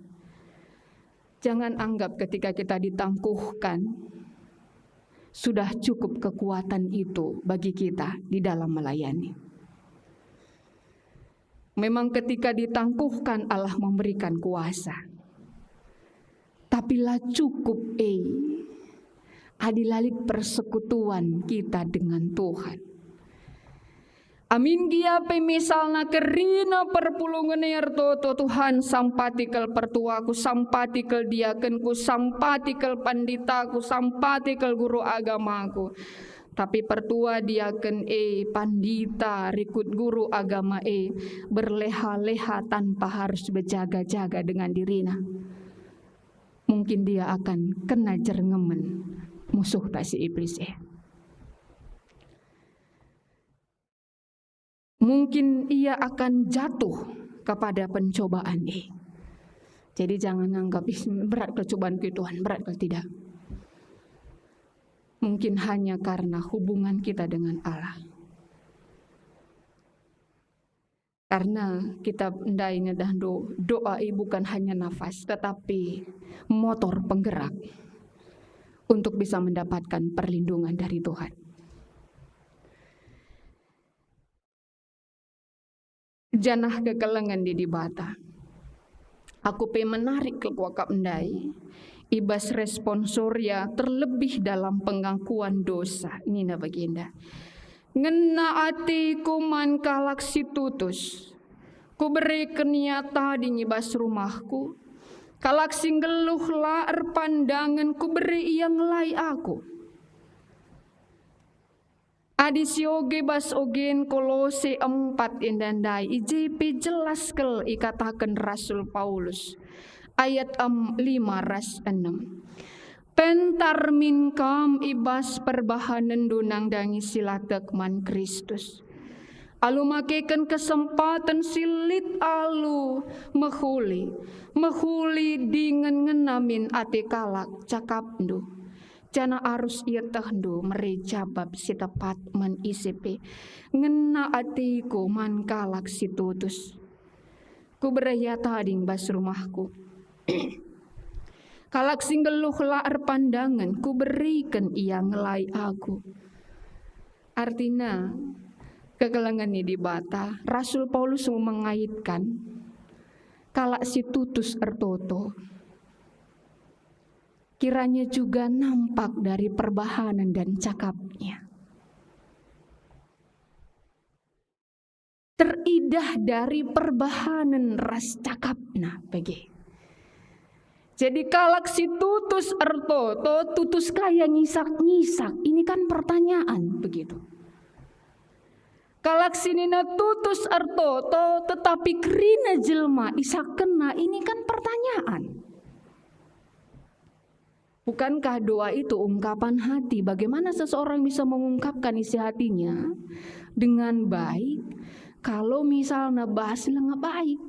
Jangan anggap ketika kita ditangkuhkan, sudah cukup kekuatan itu bagi kita di dalam melayani. Memang ketika ditangkuhkan Allah memberikan kuasa, tapi la cukup e adi la lit persekutuan kita dengan Tuhan. Amin gia pe misalna kerina perpulungen e ertoto, "Tuhan, sampati kal pertuaku, sampati kal diakenku, sampati kal panditaku, sampati kal guru agamaku." Tapi pertua, diaken e, pandita, rikut guru agama e berleha-leha tanpa harus bejaga-jaga dengan dirina. Mungkin dia akan kena jerngemen musuhta si iblis e. Mungkin ia akan jatuh kepada pencobaan e. Jadi jangan nganggap, "Ih, berat kal cobanku, Tuhan, berat kal." Tidak. Mungkin hanya karena hubungan kita dengan Allah. Karena kita ndai ngenah do-, doa e bukan hanya nafas, tetapi motor penggerak untuk bisa mendapatkan perlindungan dari Tuhan. Janah kekelengen ni Dibata. Aku pe menarik kal kuakap ndai, i bas responsoria terlebih dalam pengakuan dosa, nina bagenda, "Ngena ateku man kalak si tutus, kubereken ia tading i bas rumahku, kalak si nggeluh la erpandangen kubere ia ngelai aku." Adi sioge bas ogen Kolose empat enda ndai, i je pe jelas kal ikataken Rasul Paulus, ayat em, lima ras enem. Pentar min kam i bas perbahanenndu nandangi si la tek man Kristus. Alu makeken kesempaten si lit alu mehuli, mehuli dingen ngena min ate kalak cakapndu. Janah arus ietehndu mere jabap si tepat man ise pe. Ngena ateku man kalak si tutus. Kubere ia tading bas rumahku. Kalak si nggeluh la erpandangen, kuberiken ia ngelai aku. Artina, kekelengen ni Dibata, Rasul Paulus mengaitkan kalak si tutus ertoto. Kiranya juga nampak dari perbahanen dan cakapnya. Teridah dari perbahanen ras cakapna, bage. Jadi kalak si tutus ertoto, tutus kaya ngisak-ngisak, ini kan pertanyaan, begitu. Kalak si nina tutus ertoto, tetapi kerina jelma isakkenna, ini kan pertanyaan. Bukankah doa itu ungkapan hati? Bagaimana seseorang bisa mengungkapkan isi hatinya dengan baik kalau misalna bas langa baik?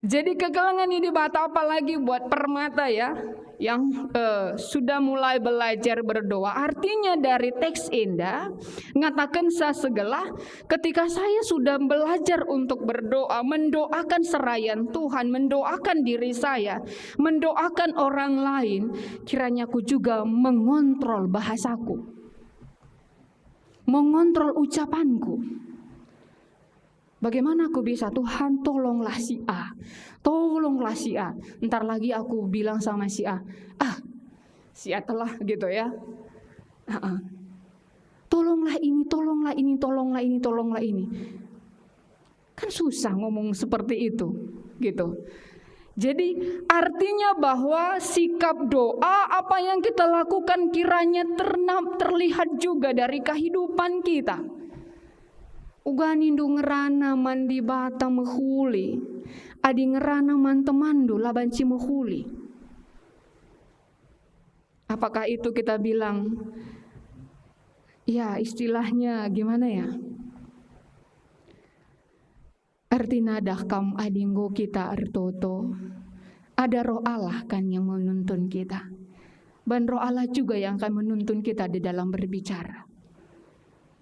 Jadi kekelengen i Dibata apalagi buat permata ya, yang, eh, sudah mulai belajar berdoa. Artinya dari teks enda ngatakenca segelah, ketika saya sudah belajar untuk berdoa, mendoakan serayan Tuhan, mendoakan diri saya, mendoakan orang lain, kiranya aku juga mengontrol bahasaku, mengontrol ucapanku. Bagaimana aku bisa, "Tuhan, tolonglah si A, tolonglah si A." Ntar lagi aku bilang sama si A, "Ah, si A telah," gitu ya. Heeh. "Tolonglah ini, tolonglah ini, tolonglah ini, tolonglah ini." Kan susah ngomong seperti itu, gitu. Jadi, artinya bahwa sikap doa, apa yang kita lakukan kiranya ternam-, terlihat juga dari kehidupan kita. Uga nindu ngerana man Dibata mehuli, adi ngerana man temanndu la banci mehuli. Apakah itu kita bilang, ya, istilahnya gimana ya? Ertina dah kam adi enggo kita ertoto, ada Roh Allah kan yang menuntun kita. Dan Roh Allah juga yang akan menuntun kita di dalam berbicara.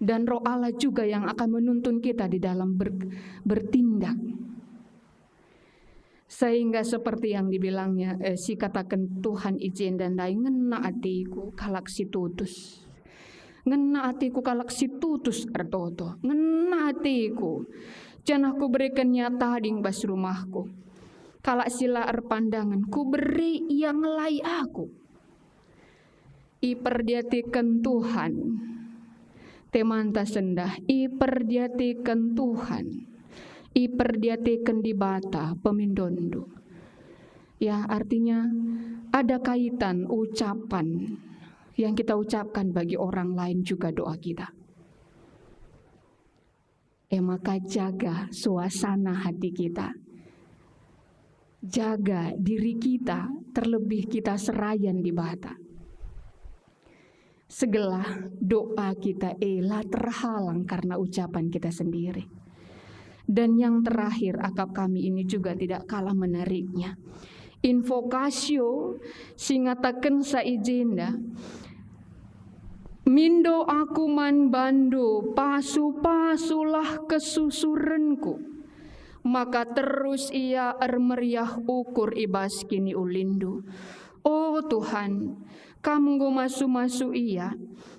Dan Roh Allah juga yang akan menuntun kita di dalam ber-, bertindak. Sehingga seperti yang dibilangnya, eh, sikataken Tuhan i jenda ndai, "Ngena atiku kalak si tutus. Ngena atiku kalak si tutus ertoto. Ngena atiku, janah kuberekennya tading bas rumahku. Kalak si la erpandangen, kubere ia ngelai aku." Iperdiateken Tuhan. Temanta sendah, iperdiateken Tuhan. Iperdiateken Dibata pemindonndu. Ya, artinya ada kaitan ucapan yang kita ucapkan bagi orang lain juga doa kita. E maka jaga suasana hati kita. Jaga diri kita, terlebih kita serayan Dibata. Segelah doa kita e la terhalang karena ucapan kita sendiri. Dan yang terakhir, akap kami ini juga tidak kalah menariknya. Invocatio si ngatakenca i jenda, "Mindo aku man bandu, pasu-pasulah kesusurenku, maka terus ia ermeriah ukur i bas kiniulinndu." O Tuhan, Kam enggo masu-masu ia,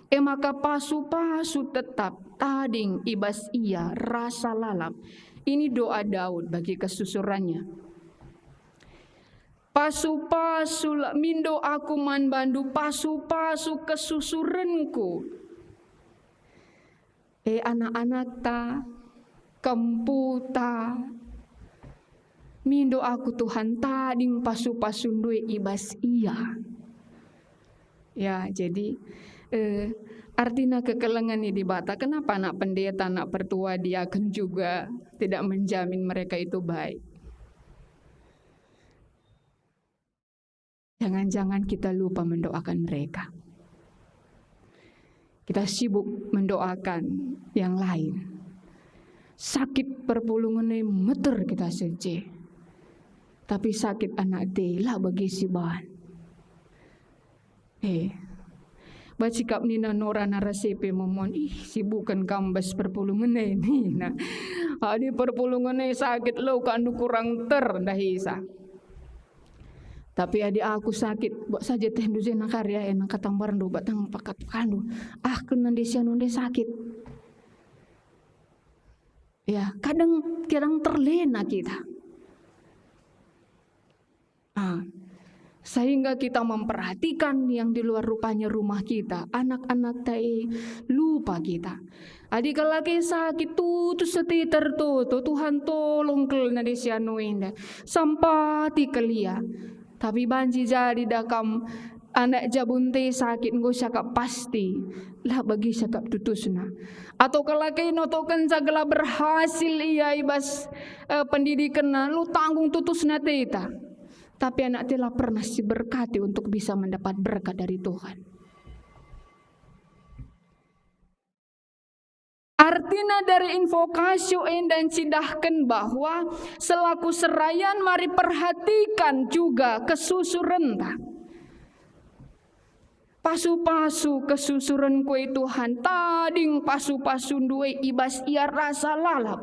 e maka pasu-pasu tetap tading i bas ia rasa lalap. Ini doa Daud bagi kesusurannya. "Pasu-pasu la-, mindo aku man bandu, pasu-pasu kesusurenku." E anak-anakta, kemputa, mindo aku Tuhan tading pasu-pasundu e i bas ia. Ya, jadi, eh, artina kekelengen i Dibata, kenapa anak pendeta, anak pertua, diaken juga tidak menjamin mereka itu baik? Jangan-jangan kita lupa mendoakan mereka. Kita sibuk mendoakan yang lain. Sakit perpulungen e meter kita seh je. Tapi sakit anak ate la bagi si bahan. Eh, bacikap nina Nora Narasepe momon, "Ih, sibuken kam bas perpulungen e," nina. "Adi perpulungen e sakit, lo kandu kurang ter ndahisa. Tapi adi aku sakit, buat saja tehndu jena kari ae nang katambarndu batang pakat kandu. Ah, kena ndai sianu ndai sakit." Ya, kadang, kadang terlena kita. Ah, sehingga kita memperhatikan yang di luar, rupanya rumah kita, anak-anak ta e, lupa kita. Adi kalak e sakit, tutus ate tertoto, "Tuhan, tolong kal nande si anu enda, sampati kal ia." Tapi banci jadi dah kam Anak jabu nte sakit enggo siakap pasti, la bagi siakap tutusna. Atau kala kai notokenca gelah berhasil ia i bas, eh, pendidikenna, lu tanggung tutusna ateta. Tapi anak te la pernah siberkati untuk bisa mendapat berkat dari Tuhan. Artina dari invokasio enda ncidahken bahwa selaku serayan mari perhatikan juga kesusurenta. Pasu-pasu kesusurenku, e Tuhan, tading pasu-pasundu e i bas ia rasa lalap.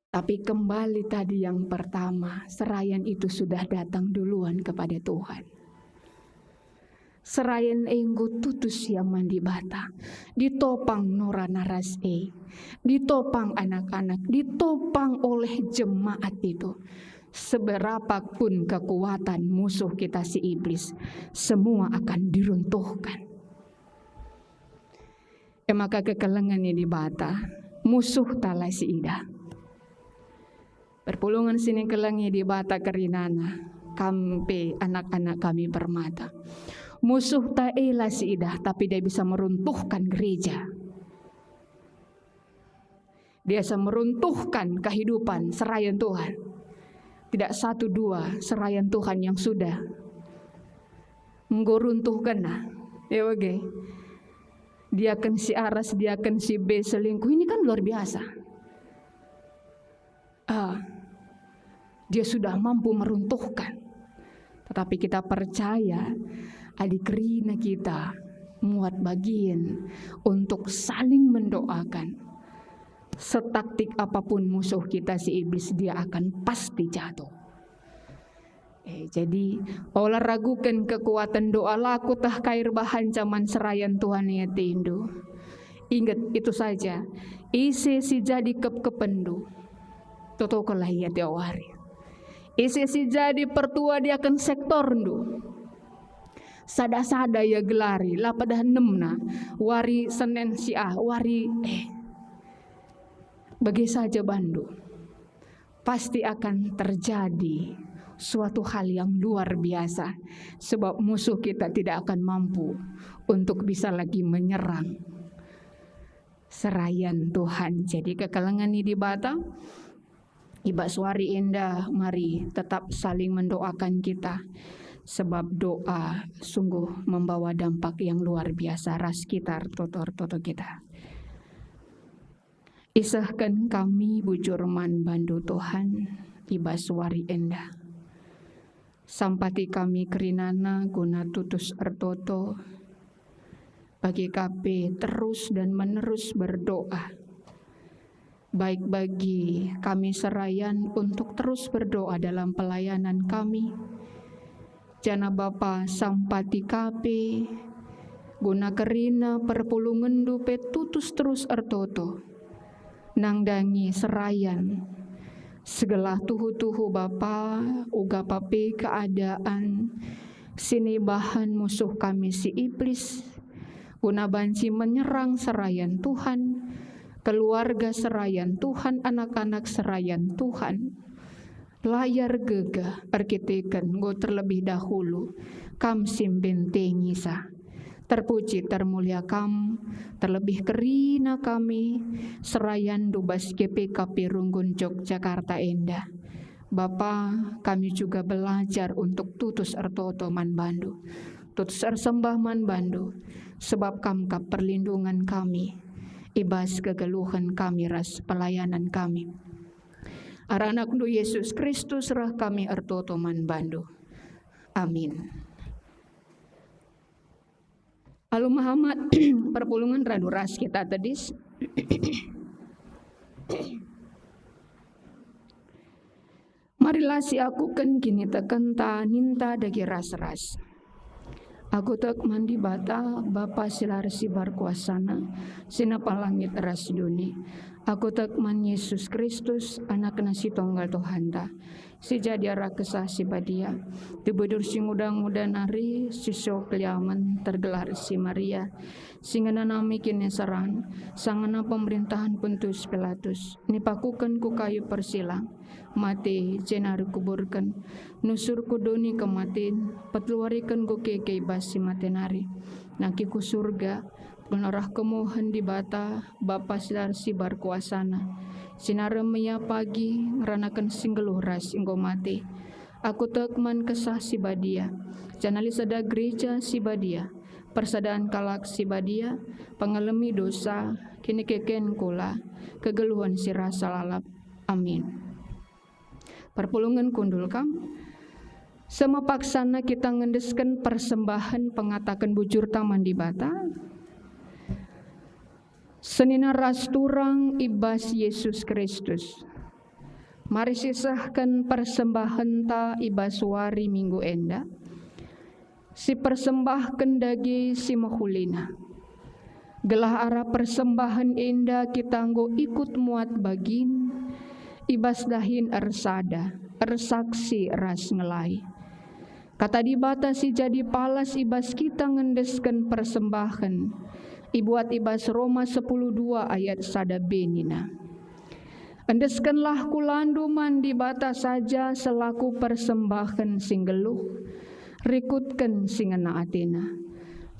Tapi kembali tadi yang pertama, serayan itu sudah datang duluan kepada Tuhan. Serayan e enggo tutus ia man Dibata, ditopang nora naras e, ditopang anak-anak, ditopang oleh jemaat itu. Seberapa pun kekuatan musuh kita si iblis, semua akan diruntuhkan. E maka kekelengen i Dibata, musuhta la siidah. Perpulungen si nikelengi Dibata kerinana, kam pe anak-anak kami permata. Musuhta e la siidah, tapi dia bisa meruntuhkan gereja. Dia bisa meruntuhkan kehidupan serayan Tuhan. Tidak satu dua serayan Tuhan yang sudah enggo runtuhkenna. Ya, bage. Diaken si aras, diaken si B selingkuh, ini kan luar biasa. Ah, dia sudah mampu meruntuhkan. Tetapi kita percaya, adi kerina kita muat bagin untuk saling mendoakan, setaktik apapun musuh kita si iblis, dia akan pasti jatuh. Eh, jadi, ola raguken kekuaten doa, la kueteh kai erbahanca man serayan Tuhan i atendu. Inget, itu saja. Ise si jadi kepkepenndu, totokenlah ia tiap wari. Ise si jadi pertua diaken sektorndu, sada-sada ia gelari, la pada enemna, wari Senen si ah, wari, eh, bage saja bandu. Pasti akan terjadi suatu hal yang luar biasa, sebab musuh kita tidak akan mampu untuk bisa lagi menyerang serayan Tuhan. Jadi, kekelengen i Dibata, i bas wari enda, mari tetap saling mendoakan kita, sebab doa sungguh membawa dampak yang luar biasa ras kita, ertoto-ertoto kita. Isehken kami bujur man bandu, Tuhan, i bas wari enda. Sampati kami kerinana guna tutus ertoto, bage ka pe terus dan menerus berdoa, baik bagi kami serayan untuk terus berdoa dalam pelayanan kami, janah Bapa sampati ka pe guna kerina perpulungenndu pe tutus terus ertoto, nandangi serayan, segelah tuhu-tuhu Bapa, uga pa pe keadaan si nibahan musuh kami si iblis, guna banci menyerang serayan Tuhan, keluarga serayan Tuhan, anak-anak serayan Tuhan. Layar gegeh erkiteken enggo terlebih dahulu Kam si mbentengisa. Terpuji, termulia Kam, terlebih kerina kami serayanNdu bas G P K P Runggun Yogyakarta enda. Bapa, kami juga belajar untuk tutus ertoto man bandu, tutus ersembah man bandu, sebab Kam kap perlindungen kami, i bas kegeluhen kami ras pelayanan kami. Arah AnakNdu Yesus Kristus reh kami ertoto man bandu. Amin. Alu mehamat perpulungen radu ras kita tedis. Marilah siakuken kinitekenta ninta dage ras-ras. Aku tek man Dibata, Bapa si la ersibar kuasana, si napa langit ras doni. Aku tek man Yesus Kristus, Anakna si Tonggal Tuhanta, si jadi arah Kesah Si Badia, tubuh si nguda-nguda nari, si sio keliamen, tergelar si Maria, si ngenanami kiniseran, sangana pemerintahan Pontius Pilatus, nipakuken ku kayu persilang, mate, jenari kuburken, nusur ku doni kematen, peteluariken enggo keke i bas si mate nari, nangkih ku Surga, pengerah kemuhen Dibata, Bapa si la ersibar kuasaNa, si narem ia pagi ngeranaken si nggeluh ras enggo mate. Aku tek man Kesah Si Badia, janah lit sada Gereja Si Badia, persadan kalak si badia, pengalemi dosa, kinikeken kula, kegeluhen si rasa lalap. Amin. Perpulungen kundul kam. Seh me paksana kita ngendesken persembahen pengataken bujurta man Dibata. Senina ras turang i bas Yesus Kristus. Mari sisehken persembahenta i bas wari Minggu enda. Sipersembahken dage si mehulina. Gelah arah persembahen enda kita enggo ikut muat bagin, i bas dahin ersada, ersaksi ras ngelai. Kata Dibata si jadi palas i bas kita ngendesken persembahen, ibuat i bas Roma sepuluh dua ayat sada b nina, "Endeskenlah kulandu man Dibata saja selaku persembahen si nggeluh, rikutken si ngena ateNa.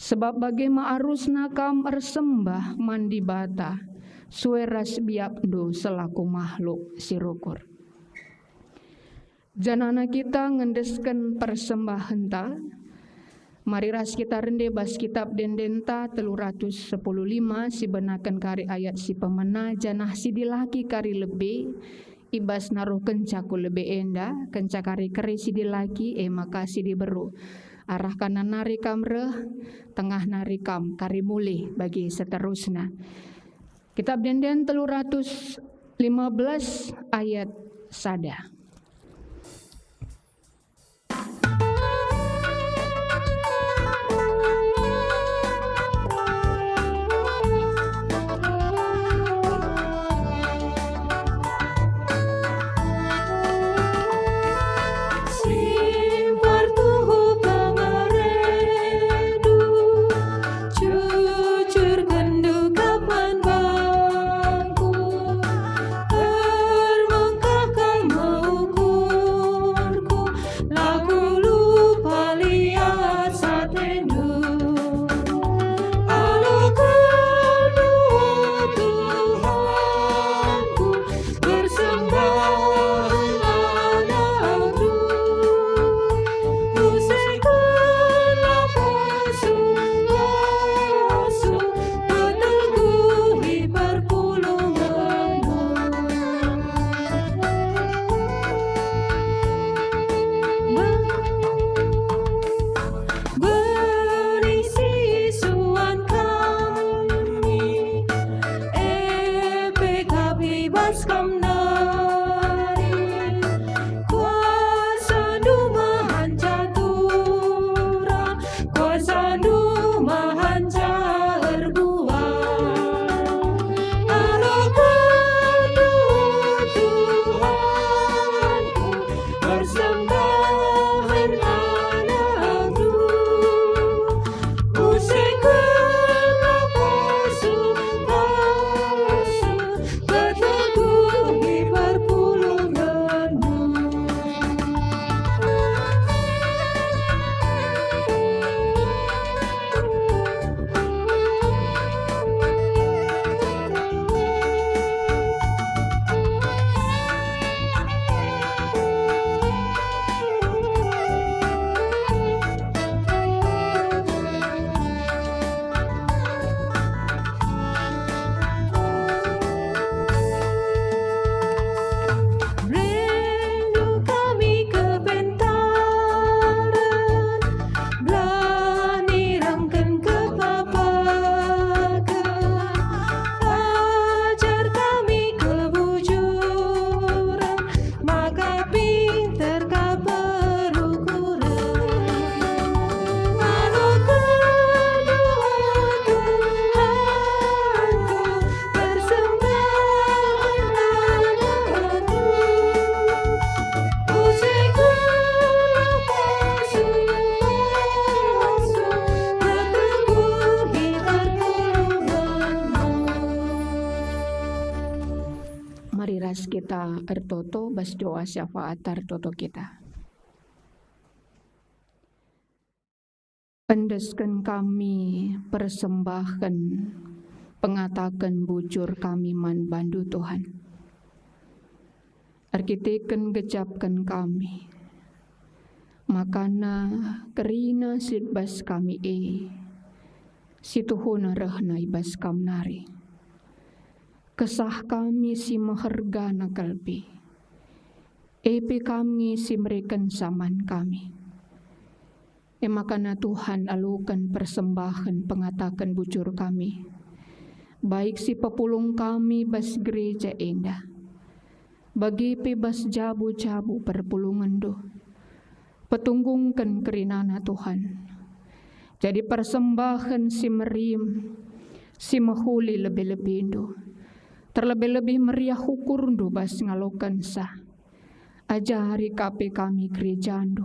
Sebab bage me arusna kam ersembah man Dibata, sue ras biakndu selaku mahluk si rukur." Janahna kita ngendesken persembahenta. Mari ras kita rende bas Kitap Ende-endenta telu ratus sepuluh lima, sibenaken kari ayat si pemena, janah si dilaki kari lebe, i bas naruhkenca ku lebe enda, kenca kari keri si dilaki, e maka si diberu. Arah kanan nari kam reh, tengah nari kam kari mulih bagi seterusna. Kitap Ende-enden telu ratus lima belas ayat sada. Simbar tuhu pengeredu, cucurken dukap man bangku, ermengkah kal me ukurku, la kulupa lias atendu. Alokendu, Tuhanku, persembahen anakndu. Usihkenlah pasu-pasu, peteguhi perpulungenndu. Berisi suan kami, e pe kami bas Kam nari. KuasaNdu mahanca turang, KuasaNdu mahanca erbuah. Alokendu, Tuhanku, persembahen anakndu. Usihkenlah pasu-pasu, peteguhi perpulungenndu. Ertoto bas doa syafaat ertoto kita. Endesken kami persembahken pengataken bujur kami man bandu, Tuhan. Erkiteken gejapken kami, makana kerina si bas kami e, si tuhuna rehna i bas Kam nari. Kesah kami si mehergana kalbi, e pe Kam nge si mereken saman kami. E makana Tuhan, aluken persembahen pengataken bujur kami, baik si pepulung kami bas gereja enda, bage pe bas jabu-jabu perpulungenndu. Petunggungken kerinana, Tuhan, jadi persembahen si merim, si mehuli lebe-lebendu, terlebe-lebe meriah ukurndu bas ngalokensa. Ajari ka pe kami gerejandu,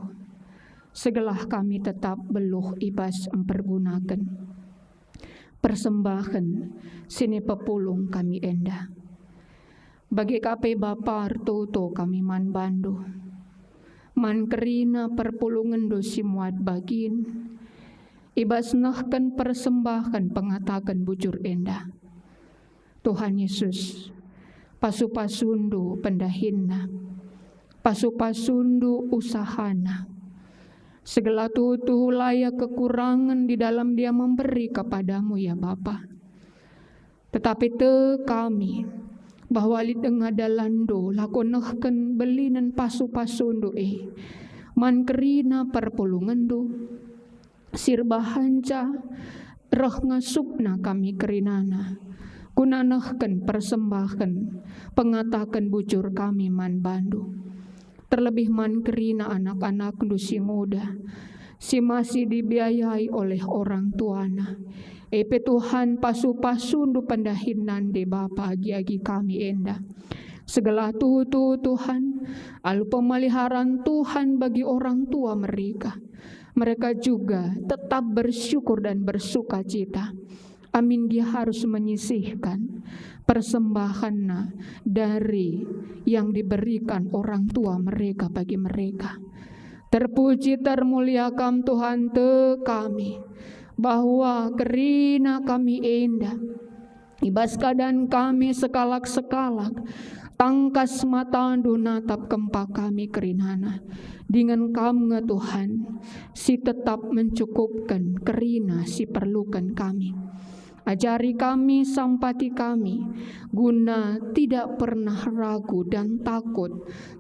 segelah kami tetap beluh i bas mpergunaken persembahen si nipepulung kami enda. Bage ka pe Bapa, ertoto kami man bandu, man kerina perpulungenndu si muat bagin, i bas nehken persembahen pengataken bujur enda. Tuhan Yesus, pasu-pasundu pendahinna, pasu-pasundu usahana, segelah tuhu-tuhu la ia kekurangen di dalam dia memberi kepadamu, ya Bapa. Tetapi tek kami bahwa lit denga dalanndu lako nehken belinen pasu-pasundu e man kerina perpulungenndu, si erbahanca reh ngasupna kami kerinana, guna nehken persembahen pengataken bujur kami man bandu, terlebih man kerina anak-anakndu si nguda, si masih dibiayai oleh orang tuana. E pe Tuhan, pasu-pasundu pendahin nande Bapa agi-agi kami enda. Segelah tuhu-tuhu Tuhan, alu pemeliharaan Tuhan bagi orang tua mereka. Mereka juga tetap bersyukur dan bersukacita. Amin, dia harus menyisihkan persembahanna dari yang diberikan orang tua mereka bagi mereka. Terpuji, termulia Kam, Tuhan, tek kami, bahwa kerina kami enda, i bas keadaan kami sekalak-sekalak, tangkas matandu natap kempak kami kerinana. Dingen Kam nge, Tuhan, si tetap mencukupken kerina si perluken kami. Ajari kami, sampati kami, guna tidak pernah ragu dan takut,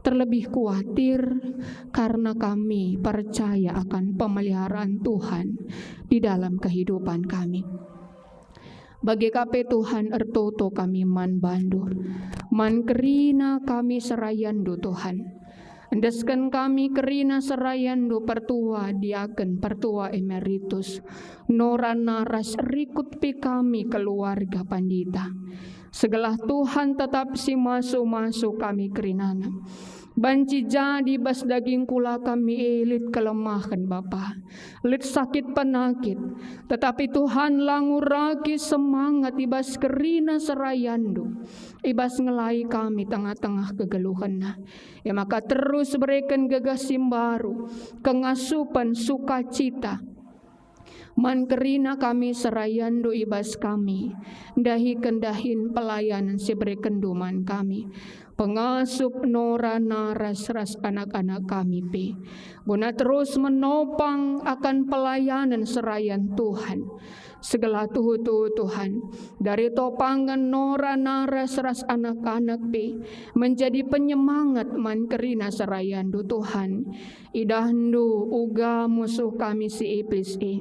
terlebih kuatir, karena kami percaya akan pemeliharaan Tuhan di dalam kehidupan kami. Bage ka pe Tuhan, ertoto kami man bandu, man kerina kami serayandu, Tuhan. Endesken kami kerina serayandu, pertua diaken, pertua emeritus, nora naras, rikut pe kami keluarga pandita. Segelah Tuhan tetap si masu-masu kami kerinana. Banci jadi bas daging kula kami e lit kelemahen, Bapa, lit sakit penakit, tetapi Tuhan la nguraki semangat i bas kerina serayandu, i bas ngelai kami tengah-tengah kegeluhenna. E maka terus bereken gegeh si mbaru, kengasupen, sukacita, man kerina kami serayandu i bas kami ndahiken dahin pelayanen si berekenndu man kami, pengasup nora naras ras anak-anak kami pe, guna terus menopang akan pelayanen serayan Tuhan. Segelah tuhu-tuhu Tuhan, dari topangen nora naras ras anak-anak pe, menjadi penyemangat man kerina serayandu Tuhan. Idahndu uga musuh kami si Iblis e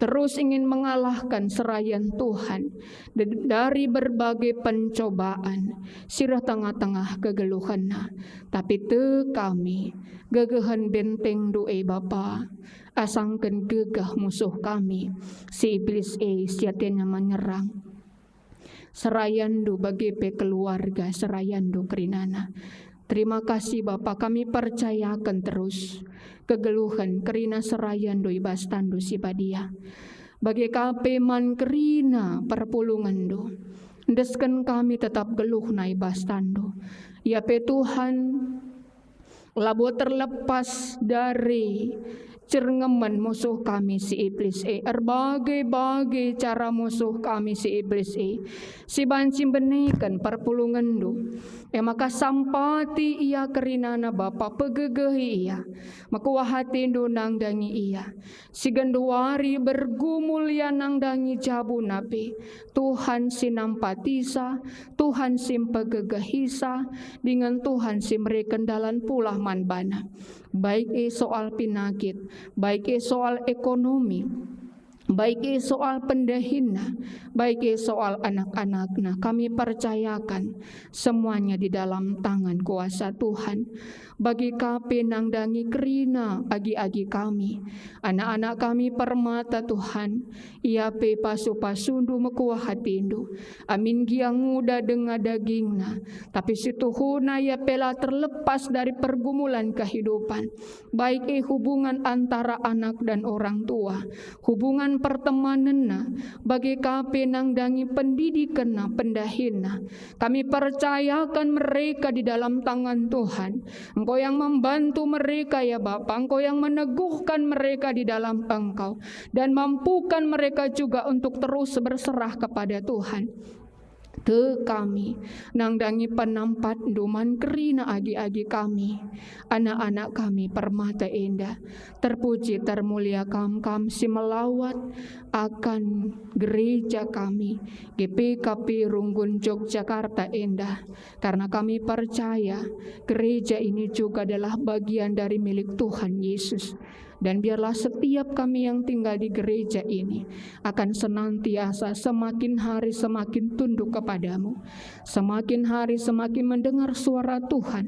terus ingin mengalahkan serayan Tuhan d-, dari berbagai pencobaan si reh tengah-tengah kegeluhenna. Tapi tek kami, gegehen bentengndu e Bapa, asangken gegeh musuh kami si Iblis e si atena menyerang serayandu bage pe keluarga serayandu kerinana. Terima kasih Bapa, kami percayaken terus kegeluhen kerina serayandu i bas tandu si badia. Bage ka pe man kerina perpulungenndu, endesken kami tetap geluhna i bas tandu. Ia pe Tuhan, labo terlepas dari cerngemen musuh kami si iblis e. Erbage-bage cara musuh kami si iblis e si banci mbeneken perpulungenndu. E maka sampati ia kerinana Bapa, pegegehi ia. Mekuah atindu nandangi ia. Si genduari bergumul ia nandangi jabuna pe. Tuhan si nampatisa, Tuhan si mpegegehisa, dingen Tuhan si mereken dalan pulah man bana. Baik e soal pinakit, baik e soal ekonomi, baik e soal pendahinna, baik e soal anak-anakna, kami percayakan semuanya di dalam tangan kuasa Tuhan. Bage ka pe nandangi kerina agi-agi kami. Anak-anak kami permata, Tuhan, ia pe pasu-pasundu mekuah atindu. Amin gia nguda denga dagingna, tapi situhuna ia pe la terlepas dari pergumulan kehidupan, baik e hubungan antara anak dan orang tua, hubungan pertemanenna, bage ka pe nandangi pendidikenna, pendahinna. Kami percayakan mereka di dalam tangan Tuhan. Engkau yang membantu mereka, ya Bapa. Engkau yang meneguhkan mereka di dalam Engkau dan mampukan mereka juga untuk terus berserah kepada Tuhan. Tek kami nandangi penampatndu man kerina agi-agi kami, anak-anak kami permata enda. Terpuji, termulia Kam, Kam si melawat akan gereja kami, G P K P Runggun Yogyakarta enda, karena kami percaya gereja ini juga adalah bagian dari milik Tuhan Yesus. Dan biarlah setiap kami yang tinggal di gereja ini akan senantiasa semakin hari semakin tunduk kepada-Mu, semakin hari semakin mendengar suara Tuhan,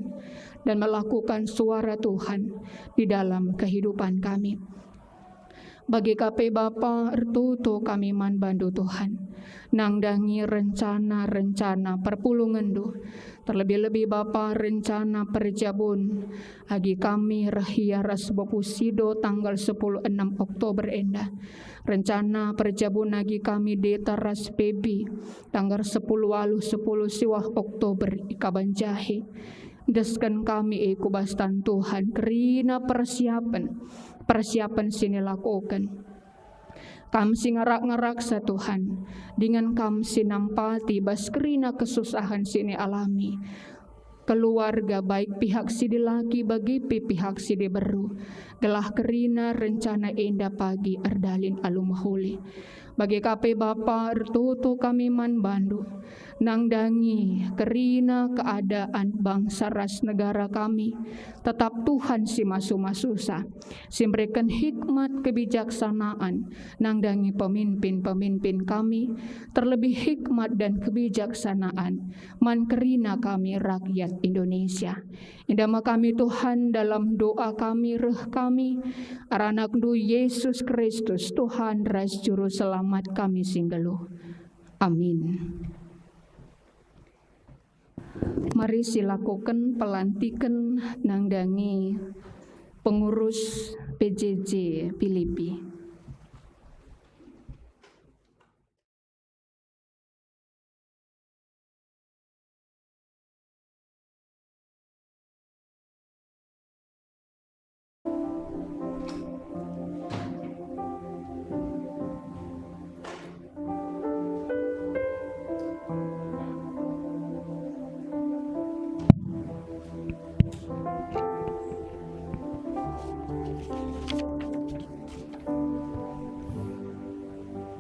dan melakukan suara Tuhan di dalam kehidupan kami. Bage ka pe Bapa, ertoto kami man bandu, Tuhan, nandangi rencana-rencana perpulungenndu, terlebih-lebih Bapa, rencana perjabun agi kami reh ia ras Bapu Sido tanggal sepuluh enam Oktober enda, rencana perjabun agi kami Deta ras P B tanggal sepuluh waluh sepuluh siwah Oktober i Kaban Jahe. Endesken kami e ku bas tan Tuhan kerina persiapen, persiapen si nilakoken. Kam si ngarak-ngaraksa Tuhan, dingen Kam si nampati bas kerina kesusahen si nialami keluarga, baik pihak si dilaki bage pe pihak si diberu, gelah kerina rencana enda pagi erdalin alu mehuli. Bage ka pe Bapa, ertoto kami man bandu, nandangi kerina keadaan bangsa ras negara kami. Tetap Tuhan si masu-masusa, si mereken hikmat kebijaksanaan nandangi pemimpin-pemimpin kami, terlebih hikmat dan kebijaksanaan man kerina kami rakyat Indonesia. Enda me kami Tuhan dalam doa kami reh kami, arah AnakNdu Yesus Kristus, Tuhan ras Juru Selamat kami si nggeluh. Amin. Mari silakoken pelantiken nandangi pengurus P J J Pilipi.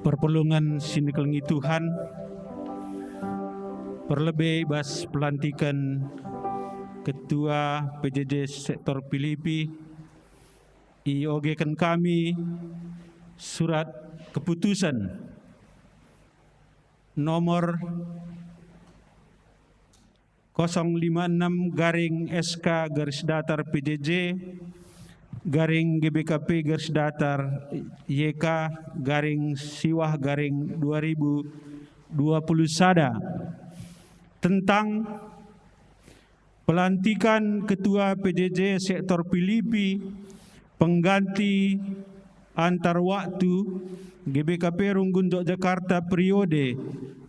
Perpulungen si nikelengi Tuhan, perlebe i bas pelantiken Ketua P J J Sektor Pilipi, iogeken kami surat keputusen nomor kosong lima enam garing S K garis datar P J J garing G B K P garis datar Y K garing siwah garing dua ribu dua puluh sada, tentang pelantikan Ketua P J J Sektor Pilipi pengganti antar waktu G B K P Runggun Yogyakarta periode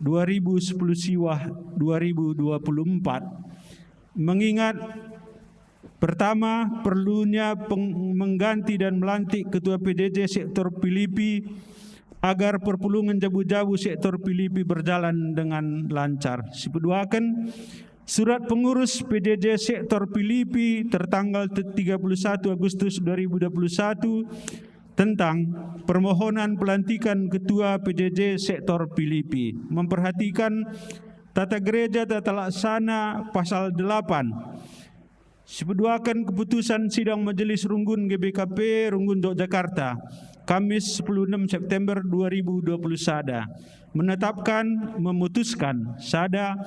dua ribu sepuluh siwah dua ribu dua puluh empat. mengingat, pertama, perlunya peng-, mengganti dan melantik Ketua P J J Sektor Pilipi agar perpulungen jabu-jabu Sektor Pilipi berjalan dengan lancar. Sipeduaken, surat pengurus P J J Sektor Pilipi tertanggal te-, tiga puluh satu Agustus dua ribu dua puluh satu tentang permohonan pelantikan Ketua P J J Sektor Pilipi. Memperhatikan Tata Gereja Tata Laksana pasal delapan. Sipeduaken keputusan Sidang Majelis Runggun G B K P Runggun Jogjakarta, Kamis sepuluh enam September dua ribu dua puluh sada, menetapkan, memutuskan, sada,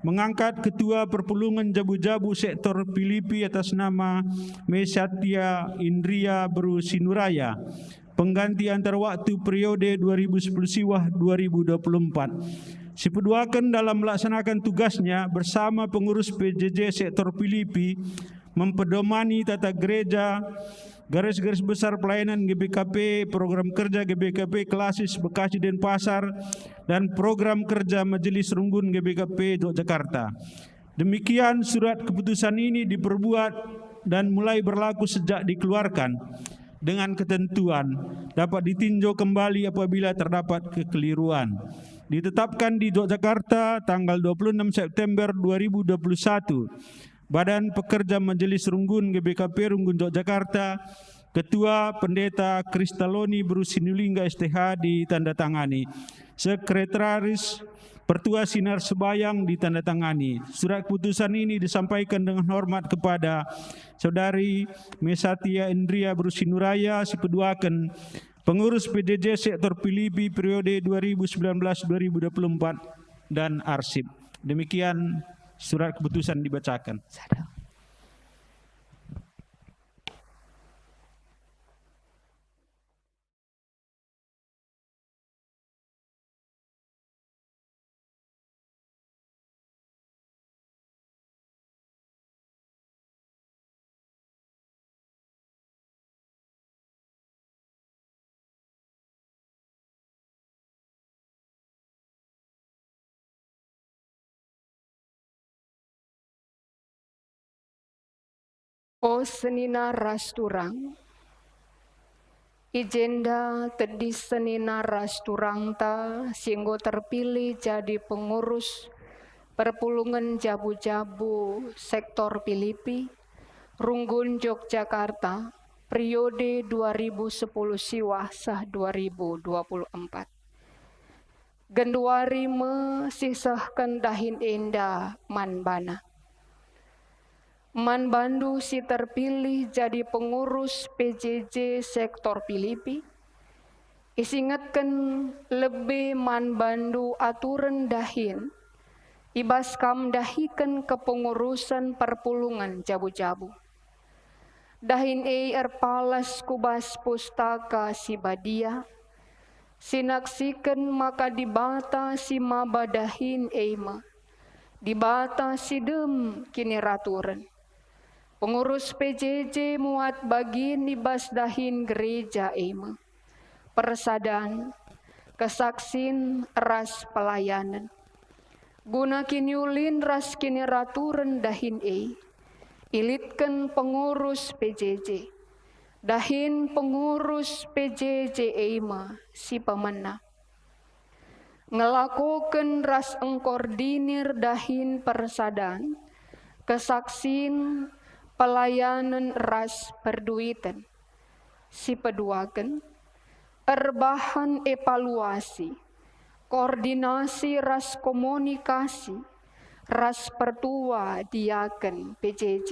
mengangkat Ketua Perpulungen Jabu-Jabu Sektor Pilipi atas nama Mesatia Indria Beru Sinuraya, pengganti antar waktu periode dua ribu sepuluh siwah dua ribu dua puluh empat. Sipeduaken dalam melaksanakan tugasnya bersama pengurus P J J Sektor Pilipi, mempedomani tata gereja, garis-garis besar pelayanan G B K P, program kerja G B K P Klasis Bekasi Denpasar, dan program kerja Majelis Runggun G B K P Yogyakarta. Demikian surat keputusan ini diperbuat dan mulai berlaku sejak dikeluarkan, dengan ketentuan dapat ditinjau kembali apabila terdapat kekeliruan. Ditetapkan di Yogyakarta tanggal dua puluh enam September dua ribu dua puluh satu, Badan Pekerja Majelis Runggun G B K P Runggun Yogyakarta, Ketua Pendeta Kristaloni Beru Sinulingga S T H ditandatangani. Sekretaris Pertua Sinar Sebayang ditandatangani. Surat keputusan ini disampaikan dengan hormat kepada Saudari Mesatia Indria Beru Sinuraya, sipeduaken pengurus P J J Sektor Pilipi periode dua ribu sembilan belas dua ribu dua puluh empat, dan arsip. Demikian surat keputusan dibacakan. Sada. O senina ras turang, i jenda tedis senina ras turangta si enggo terpilih jadi pengurus perpulungen jabu-jabu sektor Pilipi, Runggun Yogyakarta, periode dua ribu sepuluh siwah seh dua ribu dua puluh empat. Genduari me sisehken dahin enda man bana. Man bandu si terpilih jadi pengurus P J J sektor Pilipi, isingetken lebe man bandu aturen dahin i bas kam ndahiken kepengurusen perpulungen jabu-jabu. Dahin e erpalas ku bas Pustaka Si Badia, sinaksiken maka Dibata si maba dahin e me, Dibata si dem kiniraturen. Pengurus P J J muat bagin i bas dahin gereja e me. Persadan, kesaksin, ras pelayanen. Guna kiniulin ras kiniraturen dahin e, ilitken pengurus P J J. Dahin pengurus P J J e me si pemena. Ngelakoken ras engkoordinir dahin persadan, kesaksin, pelayanen ras perduiten. Sipeduaken, erbahan evaluasi, koordinasi ras komunikasi ras pertua diaken P J J.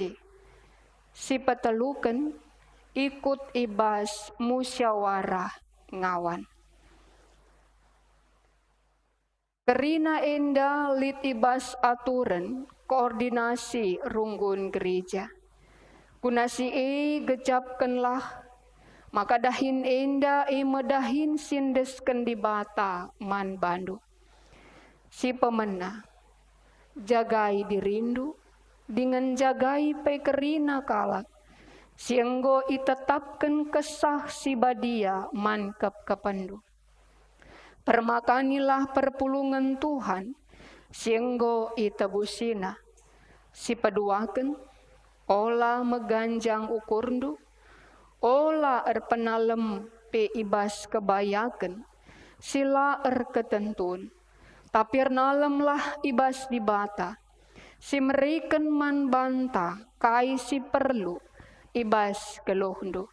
Sipeteluken, ikut i bas musyawarah ngawan. Kerina enda lit i bas aturen koordinasi runggun gereja. Guna si e gejapkenlah, maka dahin enda e me dahin si endesken Dibata man bandu. Si pemena, jagai dirindu, dingen jagai pe kerina kalak si enggo itetapken Kesah Si Badia man kepkepenndu. Permakanilah perpulungen Tuhan si enggo itebusina. Sipeduaken, ola meganjang ukurndu, ola erpenalem pe i bas kebayaken si la erketentun, tapi ernalemlah i bas Dibata, si mereken man banta kai si perlu i bas geluhndu.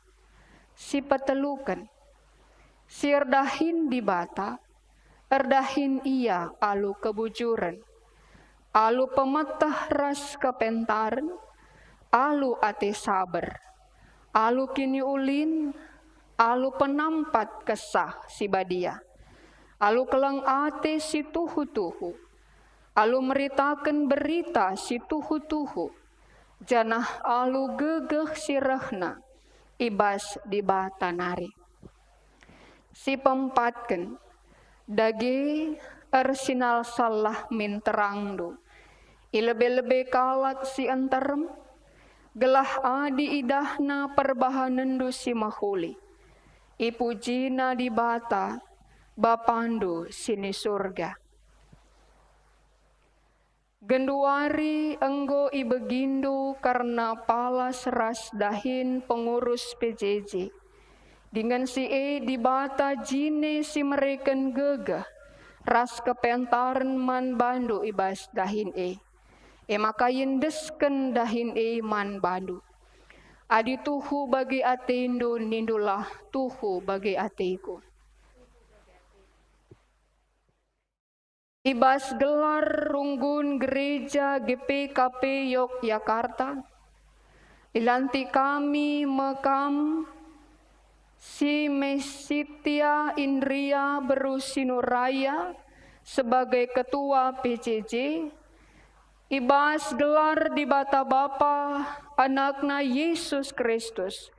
Sipeteluken, si erdahin Dibata, erdahin ia alu kebujuren, alu pemeteh ras kepentaren, alu ate saber, alu kiniulin, alu penampat Kesah Si Badia, alu keleng ate si tuhu-tuhu, alu meritaken berita si tuhu-tuhu, janah alu gegeh si rehna i bas Dibata nari. Sipeempatken, dage ersinalsallah min terangndu i lebe-lebe kalak si nterem, gelah adi idahna perbahanenndu si mehuli, ipujina Dibata, Bapandu si ni Surga. Genduari enggo ibegindu kerna palas ras dahin pengurus P J J. Dingen si e Dibata jine si mereken gegeh ras kepentaren man bandu i bas dahin e. E maka iendesken dahin e man bandu. Adi tuhu bage atendu, nindulah, "Tuhu bage ateku." I bas gelar runggun Gereja G P K P Yogyakarta, ilantik kami me kam si Mesitia Indria Beru Sinuraya sebagai Ketua P J J, i bas gelar Dibata Bapa, Anakna Yesus Kristus,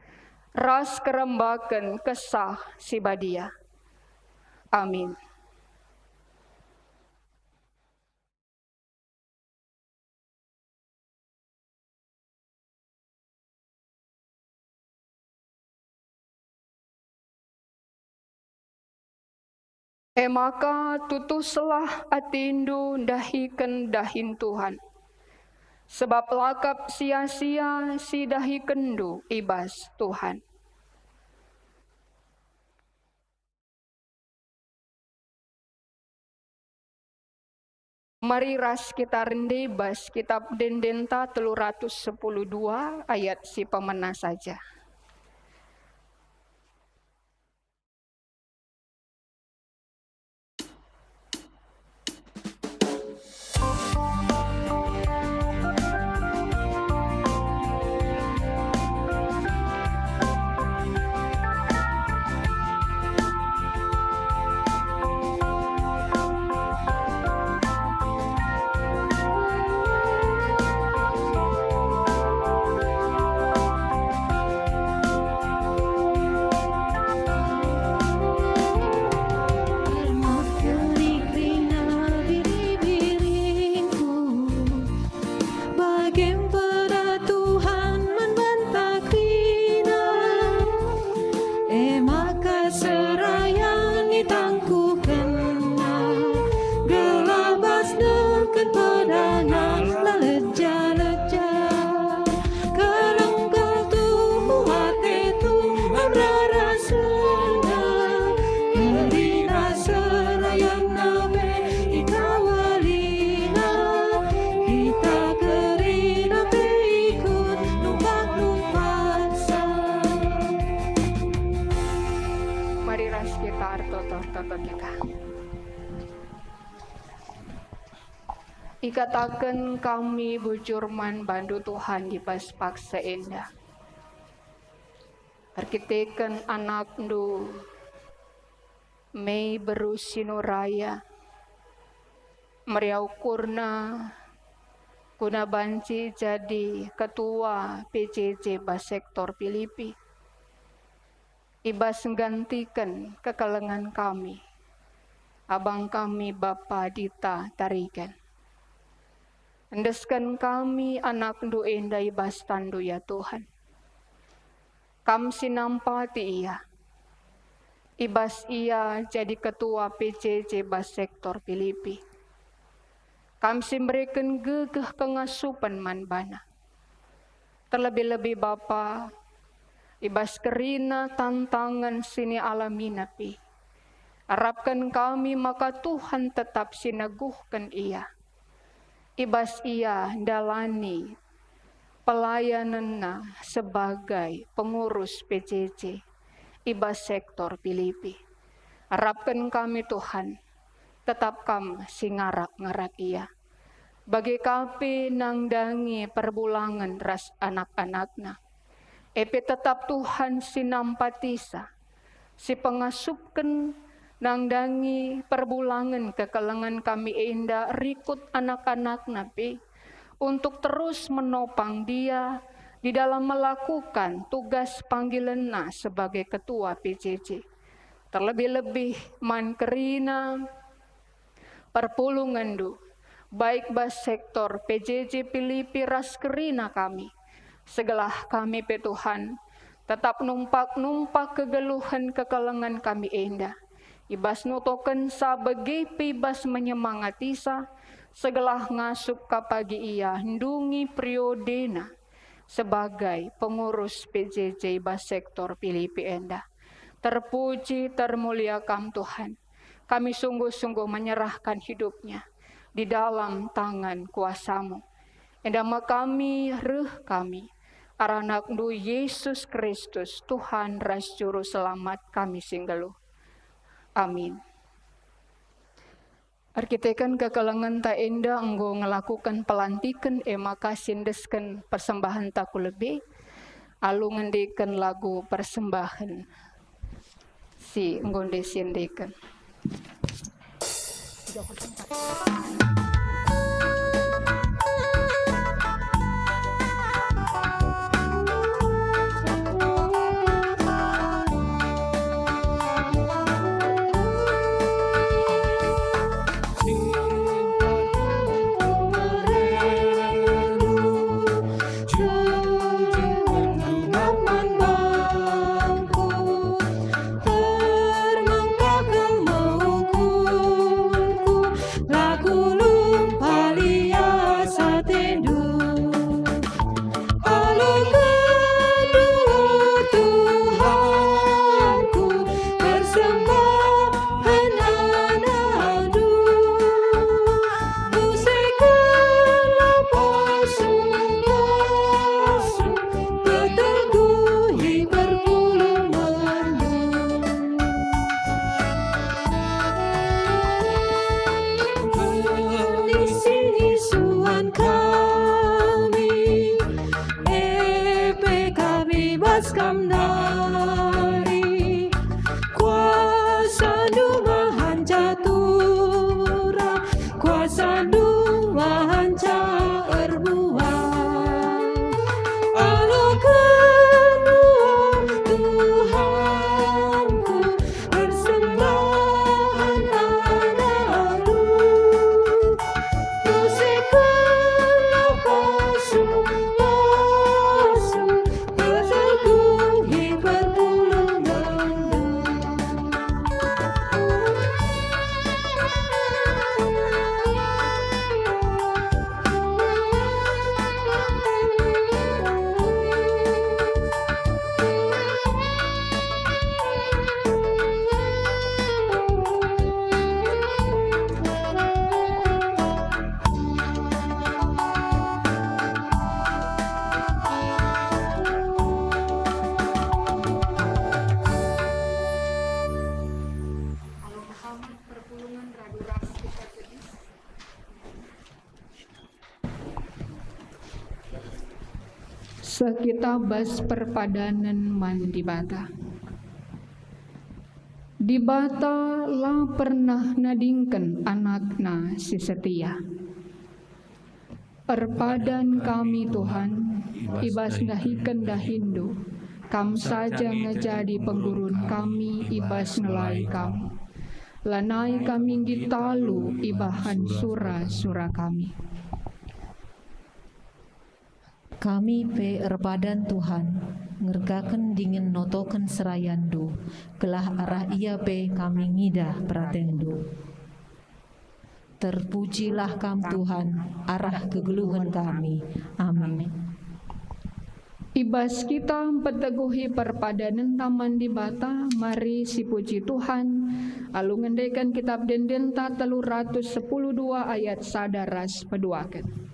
ras kerembaken Kesah Si Badia. Amin. E maka tutuslah atendu ndahiken dahin Tuhan, sebab la kap sia-sia si dahikenndu i bas Tuhan. Mari ras kita rende bas Kitab Ende-endenta telu ratus sepuluh dua ayat si pemena saja. Bage mpeda Tuhan man banta kerina, e maka serayan itangkuhkenNa, gelah bas nehken pedana la leja-leja. Kerengkel tuhu ate Tuhan rara senang, kerina serayanNa pe ikawalina. Kita kerina pe ikut numpak-numpaksa. Mari ras kita ertoto-ertoto kita. Ikataken kami bujur man bandu Tuhan i bas paksa enda. Erkiteken anakndu, Mei Beru Sinuraya, meriah ukurna guna banci jadi ketua P J J bas sektor Pilipi. I bas nggantiken kekelengen kami, abang kami Bapa Dita Tarigan. Endesken kami anakndu enda i bas tanNdu, ya Tuhan. Kam si nampati ia. I bas ia jadi ketua P J J bas sektor Pilipi. Kam si mereken gegeh kengasupen man bana. Terlebih-lebih Bapa, i bas kerina tantangen si nialamina pe, arapken kami maka Tuhan tetap si neguhken ia. I bas ia ndalani pelayanenna sebagai pengurus P J J i bas sektor Pilipi. Arapken kami, Tuhan, tetap Kam si ngarak-ngarak ia. Bage ka pe nandangi perbulangen ras anak-anakna. E pe tetap Tuhan si nampatisa, si pengasupken nandangi perbulangen kekelengen kami enda rikut anak-anakna pe, untuk terus menopang dia di dalam melakukan tugas panggilenna sebagai ketua P J J. Terlebih-lebih man kerina perpulungenndu, baik bas sektor P J J Pilipi ras kerina kami. Segelah kami pe Tuhan, tetap numpak-numpak kegeluhen kekelengen kami enda. I bas nutokensa bage pe i bas menyemangatisa, segelah ngasup ka pagi ia ndungi periodena sebagai pengurus P J J i bas sektor Pilipi enda. Terpuji, termulia Kam, Tuhan. Kami sungguh-sungguh menyerahkan hidupnya di dalam tangan kuasa-Mu. Enda me kami reh kami, arah Anak-Ndu Yesus Kristus, Tuhan ras Juru Selamat kami si nggeluh. Amin. Erkiteken kekelengenta enda enggo ngelakuken pelantiken, e maka siendesken persembahenta ku lebe, alu ngendeken lagu persembahen si enggo nde siendeken. Termengkak kal me ukurku, la kulumpali asa atendu. Alu kedua Tuhanku, persembahen anakndu. Bersihkanlah pasu-pasu, peteguhi perpulungenndu. Di sini suan kami, E P K bebas Kam nari. KuasaNdu mahanca turah, KuasaNdu mahanca erbuah. Alu kedua Tuhanku, persembahen anakndu. Bersihkanlah pasu-pasu, peteguhi perpulungenndu. Seh kita bas perpadanen man Dibata. Dibata la pernah nadingken AnakNa si setia. Erpadan kami, Tuhan, i bas ndahiken dahiNdu. Kam saja nge jadi penggurun kami i bas nelai Kam. Lanai kami nggit talu ibahan sura-sura kami. Kami pe erpadan, Tuhan, ngergaken dingen notoken serayanNdu, gelah arah ia pe kami ngidah peratenNdu. Terpujilah Kam, Tuhan, arah kegeluhen kami. Amin. I bas kita mpeteguhi perpadanenta man Dibata, mari sipuji Tuhan, alu ngendeken Kitap Ende-endenta telu ratus sepuluh dua ayat sada ras peduaken.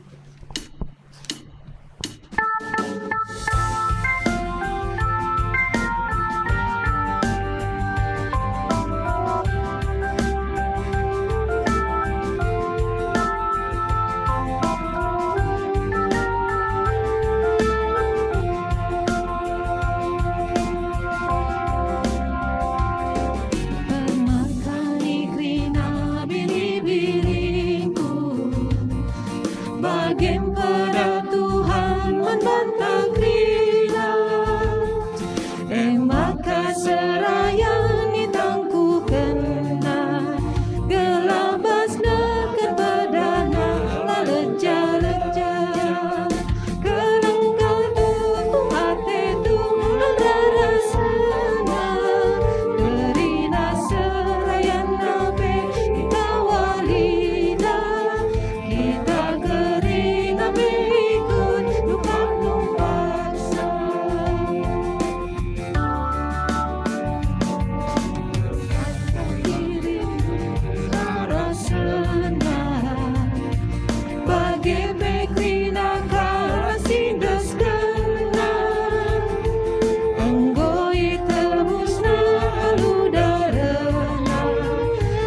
Permakani kerina biri-biringku, bage mpedah Tuhan man banta kerina. E maka serayan itangkukenna, gelah bas neken pedahna la leja-leja. Keleng kal tuhu atendu, rarasna kerina serayanna pe itawalina. Kita kerina pe ikut numpak-numpaksa. Rarasna bage pe kerina kalak si endeskenna. Enggo itebusna alu darehna,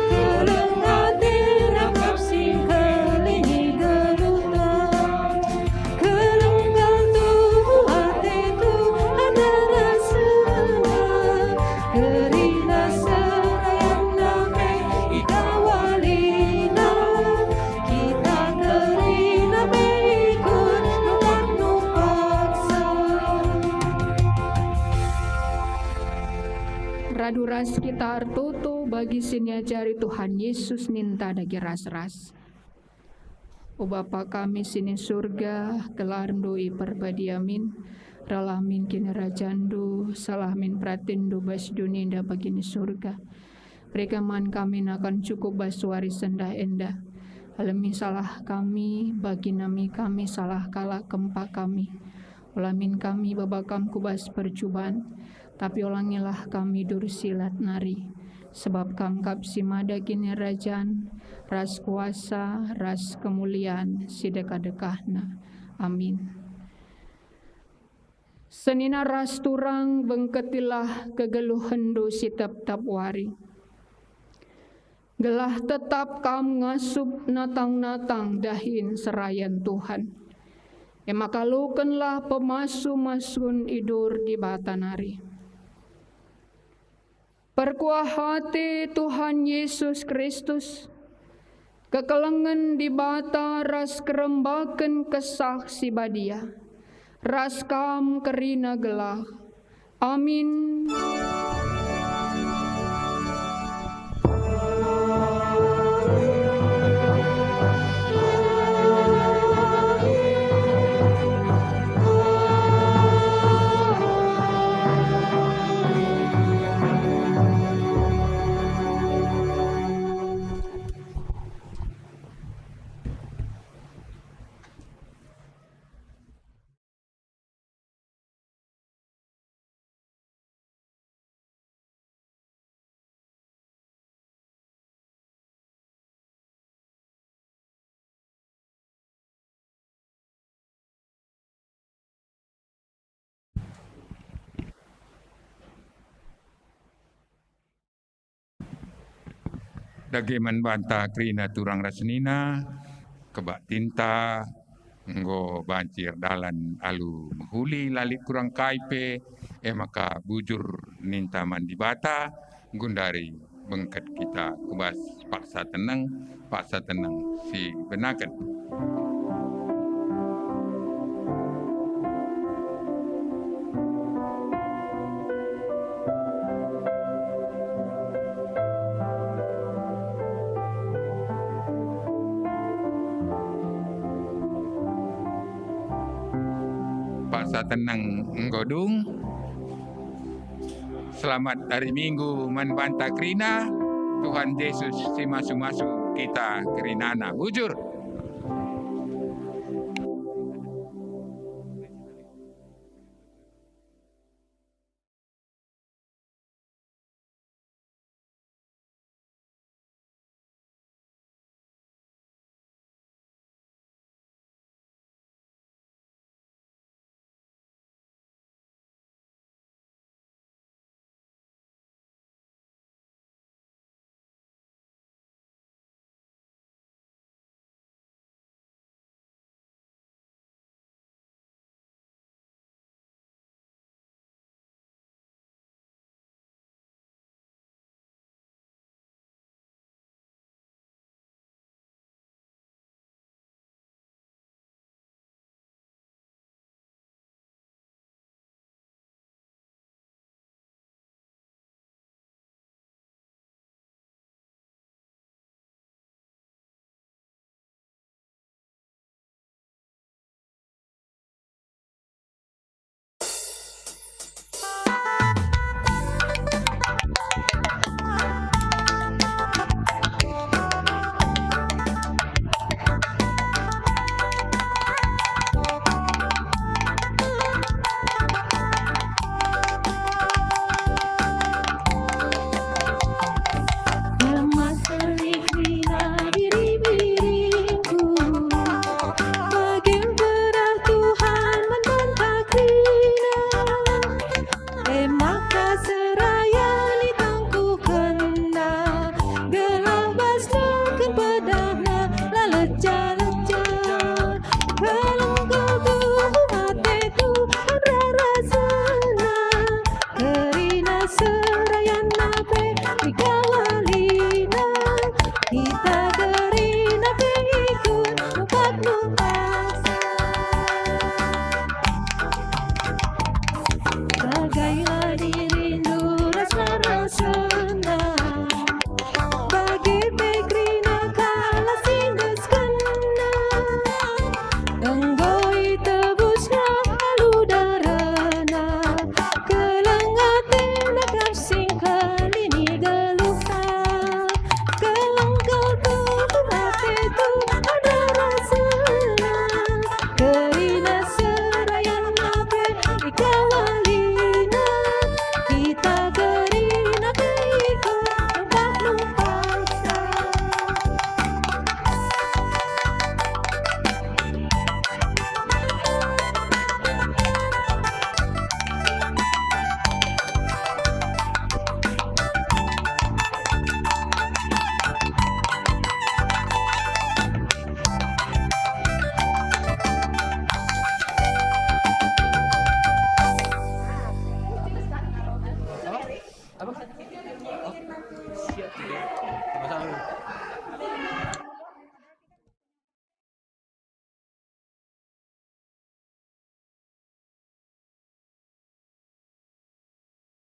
keleng atena kap si ngkelengi geluhta. Keleng kal tuhu atendu, rarasna kerina serayanna pe itawalina. Kita kerina pe ikut numpak-numpaksa. Radu ras kita ertoto bagi si niajari Tuhan Yesus ninta dage ras-ras. O Bapa kami si ni Surga, gelarNdu iperbadia min, rehlah min kinirajanNdu, sehlah min peratenNdu bas doni enda bagi ni Surga. Berikan man kami nakan cukup bas wari sendah enda. Alemi salah kami, bagi nami kami salah kalak kempak kami. Ola min kami baba Kam ku bas percuban, tapi olangilah kami dursi lat nari. Sebab Kam kap si mada kinirajan, ras kuasa, ras kemulian si dekah-dekahna. Amin. Senina ras turang, bengketilah kegeluhenNdu si tep-tep wari, gelah tetap kam ngasup natang-natang dahin serayan Tuhan. E maka alokenlah pemasu-masun i dur Dibata nari. Perkuah ate Tuhan Yesus Kristus, kekelengen Dibata ras kerembaken Kesah Si Badia, ras kam kerina gelah. Amin. Dage man banta kerina turang ras senina, kebaktinta enggo banci erdalan alu mehuli, la lit kurang kai pe, e maka bujur ninta man Dibata, gundari bengket kita ku bas paksa teneng, paksa teneng si benaken. Paksa teneng enggo dung. Selamat hari Minggu man banta kerina. Tuhan Jesus si masu-masu. kita kerinana. Bujur. Bage mberah Tuhan man banta kerina. E maka serayan itangkuhkenna, gelah bas nungkun pedahna la leca-leca. Kelengkel tuhu ateku, rara senang. Kerina serayanna pe ikawalina, kita kerina pe ikut numpak-numpaksa. Jagailah dirindu ras rara senang. Bage pe kerina kalak si endeskenna, enggo itebusna alu darehna. Keleng atena kap singkali ni geluhta. Keleng kal tuhu ateku, ada rasana. Kerina serayanna pe ikawalina, kita kerina pe ikut numpak-numpaksa. Apa? Oh, siap. Masalah.